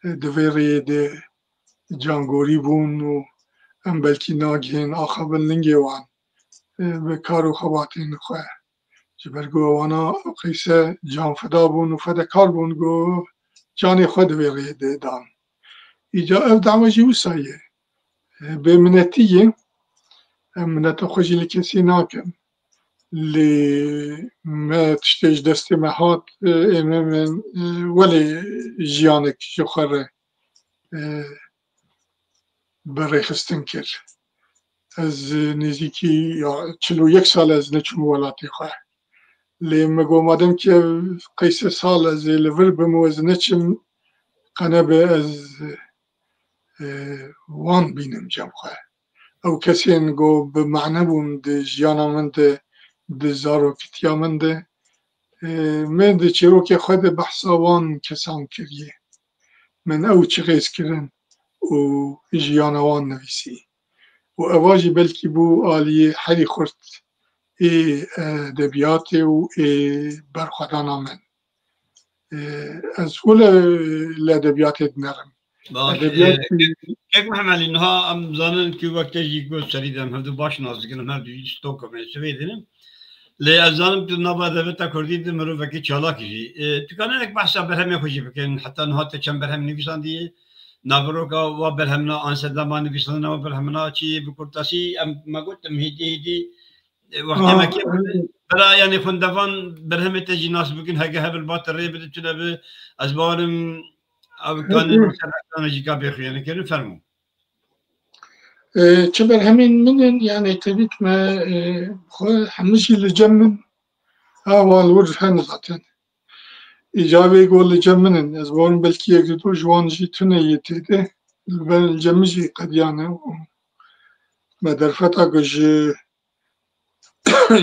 e, di vê rêyê de cangorî bûn û em belkî nagihên axaftin lingê wan, e, bi kar û xebatên xwe. Ji ber ku wana qeyse canfida bûn û fedekar bûn ku canê xwe di vê rêyê de dan. Îca ev dawa jî wisa ye. E, bêminetî ye. Em mineta xwe jî li kesî nakin. Lê me tiştê ji destê me hat, e, ê me, me, e, welê jiyanek ji xwe re, e, bi rêxistin kir. Ez nêzîkî ya çil û yek sal ez neçûm welatê xwe. Lê me got, madem ki ev qeyse sal ez ê li vir bim û ez neçim, qe nebe ez, e, wan bînim cem xwe. Ew kesên ku bi mane bûn di jiyana min de, di zarokitiya min de, e, min di çîrokê xwe de behsa wan kesan kiriye. Min ew çixêz kirin û jiyana wan nivîsî. Û eva jî belkî bû aliyê herî xurt ê edebiyatê û ê berxwedana min. E, ez wile li edebiyatê dinerim. Baş, Edebiyat e, Kek Mihemed Elî, niha em zanin ki wek te jî got serî de em hevdu baş nas dikin, em hevdu jî Stockholmê, Swêdê ne. Lê ez zanim tu nava edebiyata kurdî de mirovekî çalak jî. E, tu kanê nek behsa berhemê xwe jî bikin, heta niha te çend berhem nivîsandiye, naveroka wa berhemna, an sedema nivîsandina wa berhemna çi bi kurtasî, em me got em hêdî hêdî, e, wextê me kêm bira, yanî xwendevan berhemê te jî nas bikin, hege hebil ba te rê bide, tune bi, ez bawerim ew kanê ser ekranê jî ka bêxuyanî kirin, fermo. E, çi berhemên min in, yanî tevît me, e, xwe hemû jî li cem min, ha, wan li wir hene zaten. Îca vê got li cem min in. Ez bawerim belkî yek du ji wan jî tune yê tê de. Li ber li cem min jî qediyane û me derfeta ku ji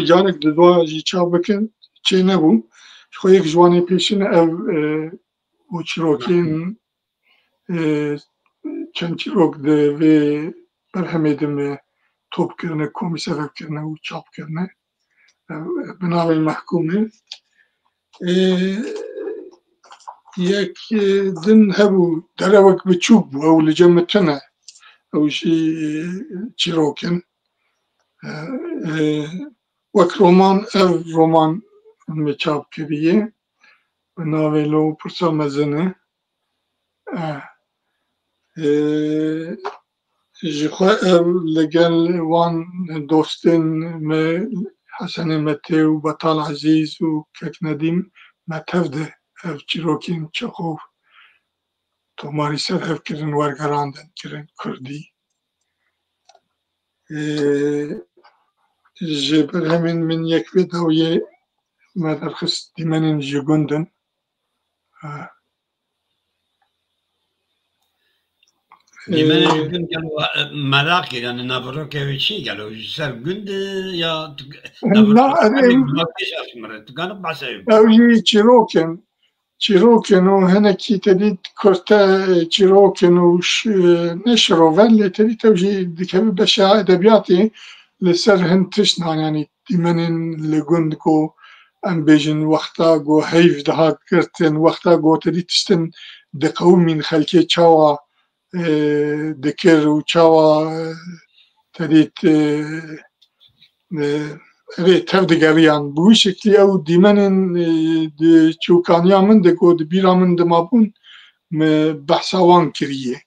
canek di dua jî çap bikin çê nebû. Ji xwe yek ji wan ê pêşîn ev, e, û çîrokên, e, çend çîrok di vê berhemê de me top kirine, komî sebeb kirine û çap kirine. E, bi navê Mehkûmê. E, yek, e, din hebû, derewek biçûk bû, ew li cem min tune. Ew jî, e, çîrok in. E, e, wek roman, ev roman min çap kiriye. Bi navê Lo Pirsa Mezin e. E, e, Ji xwe ev li gel wan dostên me Hesenê Metê û Betal Ezîz û Kek Nedîm me tev de ev çîrokên Çexov tomarî ser hev kirin, wergerandin, kirin kurdî. Ê, ji berhemên min yek vê dawiyê me derxist dîmenên ji gund in. Ha. Dîmenên ji gund gelo, e, meraq kir, yani naverokê wê çi gelo, ji ser gund e ya tu-, Na, naverokê erê, tu gana bahseyim. Ew jî çîrok in. Çîrok in û hinekî te dît kurte çîrok in û ş-, ne şirover, lê te dît ew jî dikeve beşa edebiyatê. Li ser hin tişt nan, yanî dîmenên li gund ku em bêjin wexta ku heyv dihat girtin, wexta ku te dît tiştin diqewimîn, xelkê çawa, e, dikir û çawa, e, te dît, e, e, erê tev digeriyan. Bi wî şeklî ew dîmenên, e, di çûkaniya min de ku di bîra min de mabûn, me behsa wan kiriye.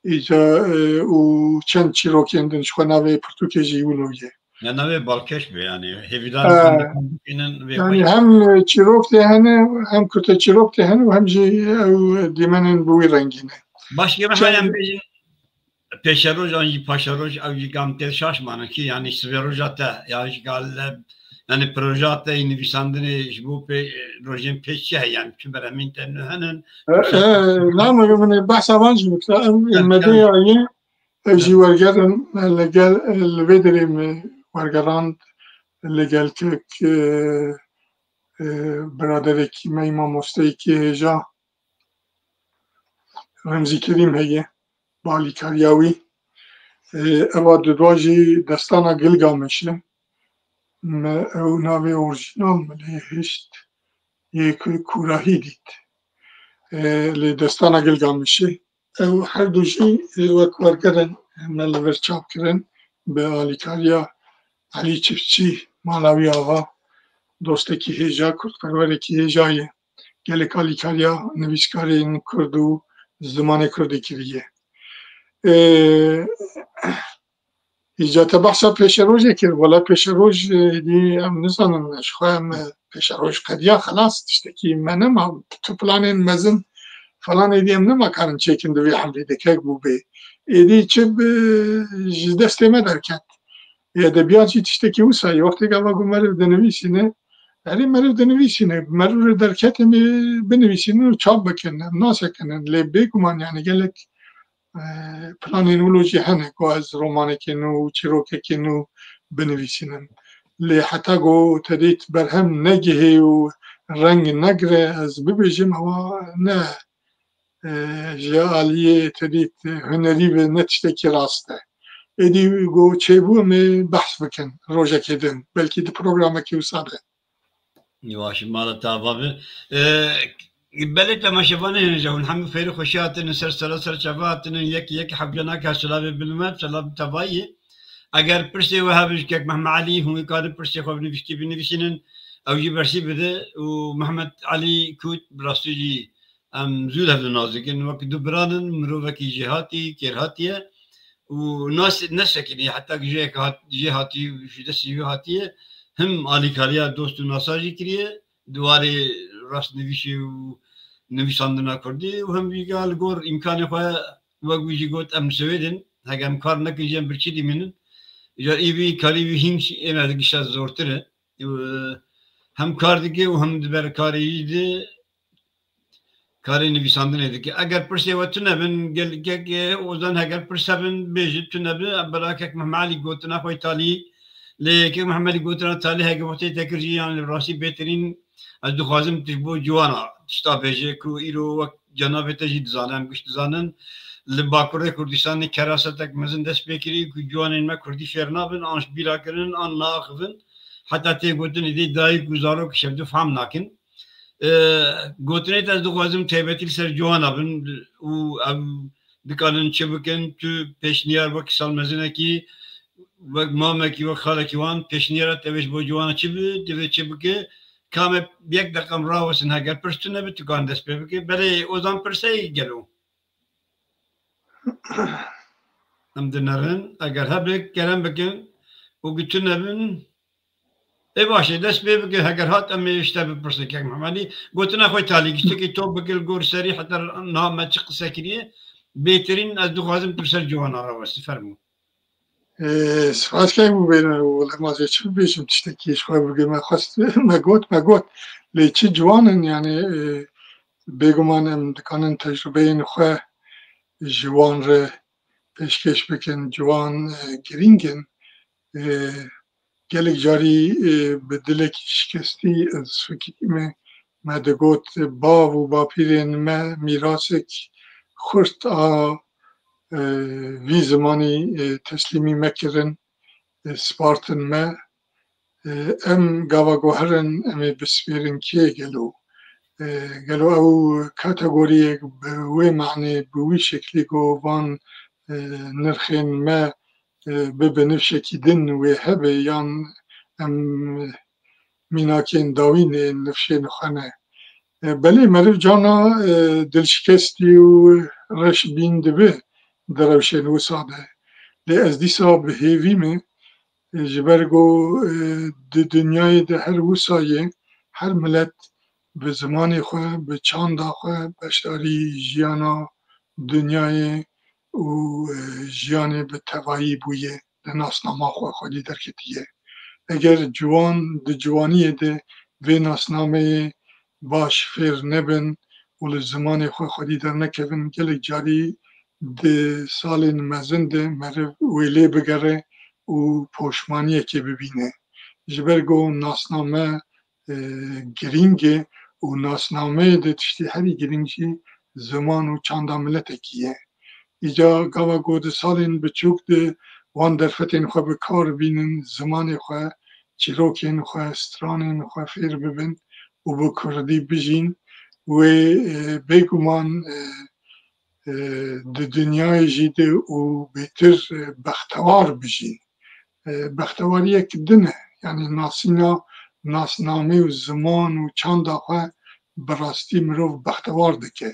Îca, e, û çend çîrokên din ji xwe navê pirtûkê jî wilo ye. Ya navê balkêş be, yani hêvîdar Ee, xwendekaran bikînin vê Yani xwe. hem çîrok tê hene, hem kurte çîrok tê hene û hem jî ew dîmenên bi wî rengî ne. Baş, yê me Çend- em bêjin pêşeroj an jî paşeroj, ew jî gam tê şaş manin ki, yani sibê roja te, ya jî gal, yani proja te yê nivîsandinê ji bo pê, rojên pêş çi heye, yani çi berhemên te nû henin? E, e, na, min, min behsa van jî bikira, em, Evet, me evet. dê ye, ew jî wergerin, e, li gel, e, li vê derê me wergerand, li gel kek, e, e, biraderekî me, mamosteyekî hêja, Remzî Kerîm heye, bi alîkariya wî. E, eva dudwa jî destana Gilgameş e. Me ew navê orjînal me lê hişt, yê ku Kûrahî dît. E, lê destana Gilgameşê. Ew her du jî, e, wek wergerin me li vir çap kirin bi alîkariya Elî Çiftçî, mala wî ava, dostekî hêja, kurdperwerekî hêja ye. Gelek alîkariya nivîskarên kurd û zimanê kurdî kiriye. E, Îca te behsa pêşerojê kir. Wela pêşeroj, e, dî em nizanin, ji xwe em, e, pêşeroj qediya xelas tiştekî me nema. Tu planên mezin falan êdî em nema karin çêkin di vê hemlê de kek bû bê. Êdî çi bi, ji destê me derket. Ê, edebiyat jî tiştekî wisa ye. Wextê gava ku meriv dinivîsîne, erê meriv dinivîsîne. Meriv li derketê me binivîsînin û çap bikin. Em nasekinin. Lê bêguman yani gelek e, planên wilo jî hene ku ez romanekê nû û çîrokekê nû binivîsînim. Lê heta ku te dît berhem negihê û reng negire, ez bibêjim ewa ne, e, ji aliyê te dît hunerî ve ne tiştekî rast e. Êdî ku çêbû em ê behs bikin rojekê din. Belkî di programekî wisa de. Baş, mala te ava be. Ee, belê temaşevanê hene, hûn hemû fêrî xweşî hatinin, ser sera ser çava hatinin, yek yek hevce nake silavê bilme, silav tevayî. Eger pirsê we hebin ji kek Mehmet Elî, hûn karin pirsê xwe bi nivîskî binivîsînin, ew jî bersî bide û Mehmet Elî Kût bi rastî jî em zû li hev nazikin. Wek du biran in, mirovekî jêhatî, kêrhatî ye û nas-, nesekinî, heta jê hat-, jê hatî, ji destî wî hatiye, him alîkariya dost û nasa jî kiriye, di warê rastnivîsê û nivîsandina kurdî û him jî li gor îmkanê xwe, wek wî jî got, em li Swêdin, heke em kar nekin jî em birçî dimînin. Îcar î vî karî wî hîn jî ê me digişe zortir e. Û hem kar dike û hem di ber karê jî de karê nivîsandinê dike. Eger pirsê we tune bin, gelkek, e, ozan heger pirs hebin, bêjin, tune bin, em bera kek Mehmet Elî gotina xwe talî, lê kek Mehmet Elî gotina talî heke wextê te kir jî, yan li rastî bêtirîn, ez dixwazim tu ji bo ciwana tişta bêje ku îro wek cenabê te jî dizane, em giş dizanin, li Bakurê Kurdistanê kerasetek mezin dest pê kirî ku ciwanên me kurdî fêr nabin, an ji bîra kirin, an naaxivin, heta tê gotin êdî dayik û zarok şevdu fehm nakin. E, gotinê te ez dixwazim taybetî li ser ciwana bin û ev dikanin çi bikin, tu pêşniyar wek sal mezinekî, wek mamekî, wek xalekî wan pêşniyara te wê ji bo ciwana çi bi, divê çi bike, ka me yek deqam rawesin, heger pirs tune bi, tu kan dest pê bike. Belê ozan pirsey gelo. Em dinerin, eger hebe kerem bikin û gutine bin. Ê baş e, dest pê bike, heger hat em ê ji te bipirsin, kek Mehmedî. Gotina xwe talî, tiştekî top bike li gor serî, heta niha me çi qise kiriye. Bêtirîn ez dixwazim tu ser ciwana re westî, fermo. Ê, spas kek bû bêne, wele ma zê çi bibêjim, tiştekî ji xwe bike, me xwest, me got, me got. Lê çi ciwan in, yani, ê, bêguman em dikanin tecrubeyên xwe ji wan re pêşkêş bikin, ciwan, e, girîng in. E, gelek carî, e, bi dilekî şikestî ez fikirîme, me digot, bav û bapîrên me mîrasek xurt a, e, vî zimanî, e, teslîmî me kirin, e, spartin me. E, em gava ku herin, em ê bispêrin kê gelo? E, gelo ew kategoriyek bi wê manê, bi wî şeklî ku van, e, nirxên me, e, bi binifşekî din wê hebe, yan em mînakên dawîn ê nifşên xwe ne? E, belê meriv cana, e, dilşikestî û reşbîn dibe di rewşên wisa de. Lê ez dîsa bi hêvî me, e, ji ber ku, e, di dinyayê de her wisa ye, her milet bi zimanê xwe, bi çanda xwe beşdarî jiyana dinyayê û, e, jiyanê bi tevayî bûye, li nasnama xwe xwedî derketiye. Eger ciwan di ciwaniyê de vê nasnameyê baş fêr nebin û li zimanê xwe xwedî dernekevin, gelek carî di salên mezin de meriv wê lê bigere û poşmaniyekê bibîne. Ji ber ku nasname, e, girîng e û nasnameyê de tiştê herî girîng jî ziman û çanda miletekî ye. Îca gava ku di salên biçûk de wan derfetên xwe bi kar bînin, zimanê xwe, çîrokên xwe, stranên xwe fêr bibin û bi kurdî bijîn, wê, e, bêguman, e, e, di dinyayê jî de û bêtir, e, bextewar bijîn. E, bextewariyek din e. Yanî nasîna nasnamê û ziman û çanda xwe bi rastî mirov bextewar dike.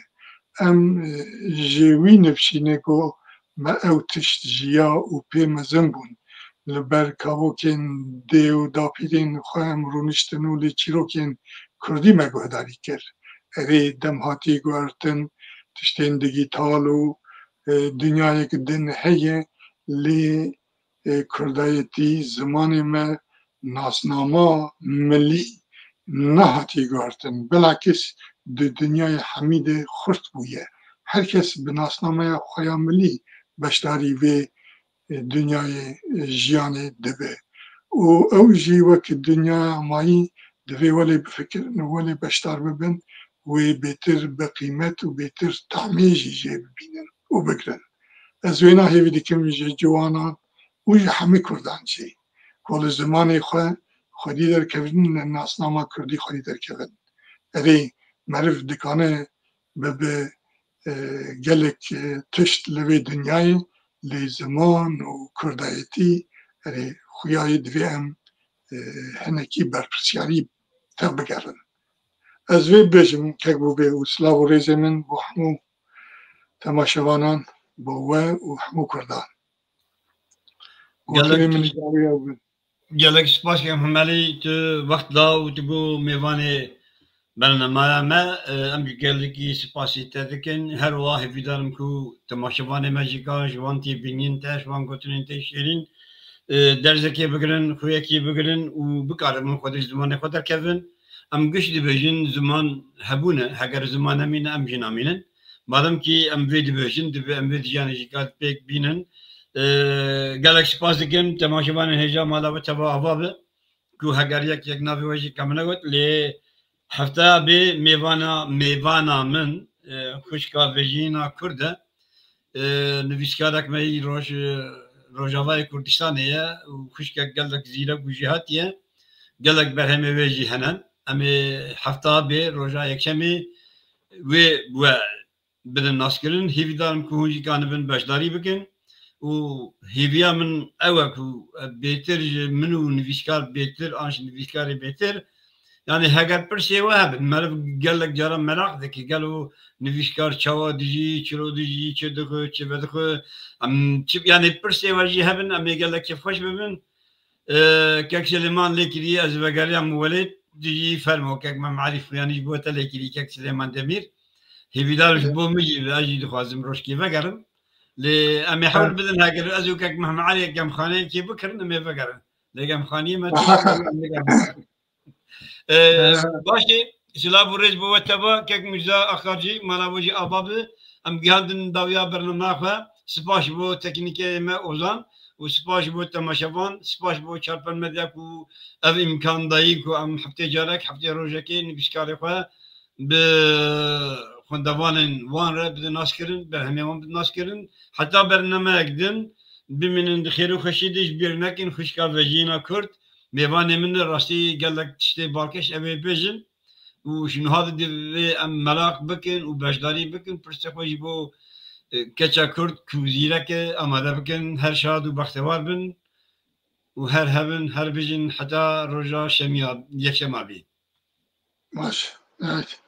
Em, e, ji wî nifşîne ku me ew tişt jiya û pê mezin bûn. Li ber kavokên dê û dapîrên xwe em rûniştin û li çîrokên kurdî me guhdarî kir. Erê, dem hatî guhertin, tiştên digîtal û, e, dinyayek din heye, lê, e, kurdayetî, zimanê me, nasnama milî nehatî guhertin. Bilakis di dinyayê hemî de xurt bûye. Her kes bi nasnameya xwe ya milî beşdarî vê, e, dinyayê, e, jiyanê dibe. Û ew jî wek dinyaya mayî divê welê bifikirin û welê beşdar bibin, wê bêtir bi qîmet û bêtir tahmê jî jê bibînin û bigrin. Ez wêna hêvî dikim ji ciwanan û ji hemî kurdan jî, ku li zimanê xwe xwedî derkevin, li nasnama kurdî xwedî derkevin. Erê, meriv dikane bibe, e, gelek, e, tişt li vê dinyayê, lê ziman û kurdayetî, erê, xuyayê divê em, e, hinekî berpirsyarî tevbigerin. Ez vê bêjim, kek bû bê û silav û rêzê min bo hemû temaşevanan, bo we û hemû kurdan. Gotinê min dawiya bin. Gelek spas ke Hemelî, tu wext da û tu bû mêvanê bernameya me. E, em jî gelekî spasî te dikin. Her wiha hêvîdar im ku temaşevanê me jî ka ji wan tê bînîn te, ji wan gotinên te şêrîn, e, derzekê bigirin, xuyekî bigirin û bikarin min xwe di zimanê xwe derkevin. Em giş dibêjin ziman hebûne, heger ziman nemîne em jî namînin. Madem kî em vê dibêjin, divê em vê diyanê jî kat pêk bînin. E, gelek spas dikim temaşevanên hêja mala we teva ava be, ku heger yek yek navê we jî ka min negot, lê hefteya bê mêvana, mêvana min, e, xwişka vejîna Kurd e. E, nivîskarek me yî roj-, Rojavayê Kurdistanê ye û xwişkek gelek zîrek û jêhatî ye. Gelek berhemê wê jî hene. Em ê hefta bê roja yekşemê wê we bidin naskirin. Hêvîdar im ku hûn jî kanibin beşdarî bikin. Û hêviya min ew e ku bêtir ji min û nivîskar bêtir an ji nivîskarê bêtir Yani heger pirsê we hebin, meriv gelek caran meraq dike, gelo nivîskar çawa dijî, çilo dijî, çi dixwe, çi vedixwe, em çi, yani pirsê we jî hebin, em ê gelek kêfxweş bibin. Ee, Kek Silêman lê kirî, ez vegeriyam welêt dijî fermo, Kek Mehmet Elî Xuyanî ji bo te lê kirî, Kek Silêman Demîr. Hêvîdar ji bo min jî, ez jî dixwazim rojkê vegerim. Lê em ê hewl bidin, heger ez û Kek Mehmet Elî gemxaneyekê bikirin, em ê vegerin. Lê gemxaniyê me çi Ee, Ee, Başê, silav û rêz bo we teva, Kek Mirza Akarcî, mala we jî ava bi. Em gihandin dawiya bernama xwe. Spas ji bo teknîkeyê me Ozan û spas ji bo temaşevan, spas ji bo Çarpel Medya ku ev îmkan dayî ku em heftê carek, heftê rojekê nivîskarê xwe bi xwendevanên wan re bidin naskirin, berhemê wan bidin naskirin. Heta bernameyek din bimînin di xêr û xweşî de, ji bîr nekin xwişka vejiyîna Kurd. Mêvanê min e, rastî gelek tiştê balkêş ew ê bêjin û ji niha de divê em meraq bikin û beşdarî bikin, pirsê xwe ji bo, e, keça Kurd ku zîrek e amade bikin. Her şad û bextewar bin û her hebin, her bijin heta roja şemiya, yekşema bî. Baş. Evet.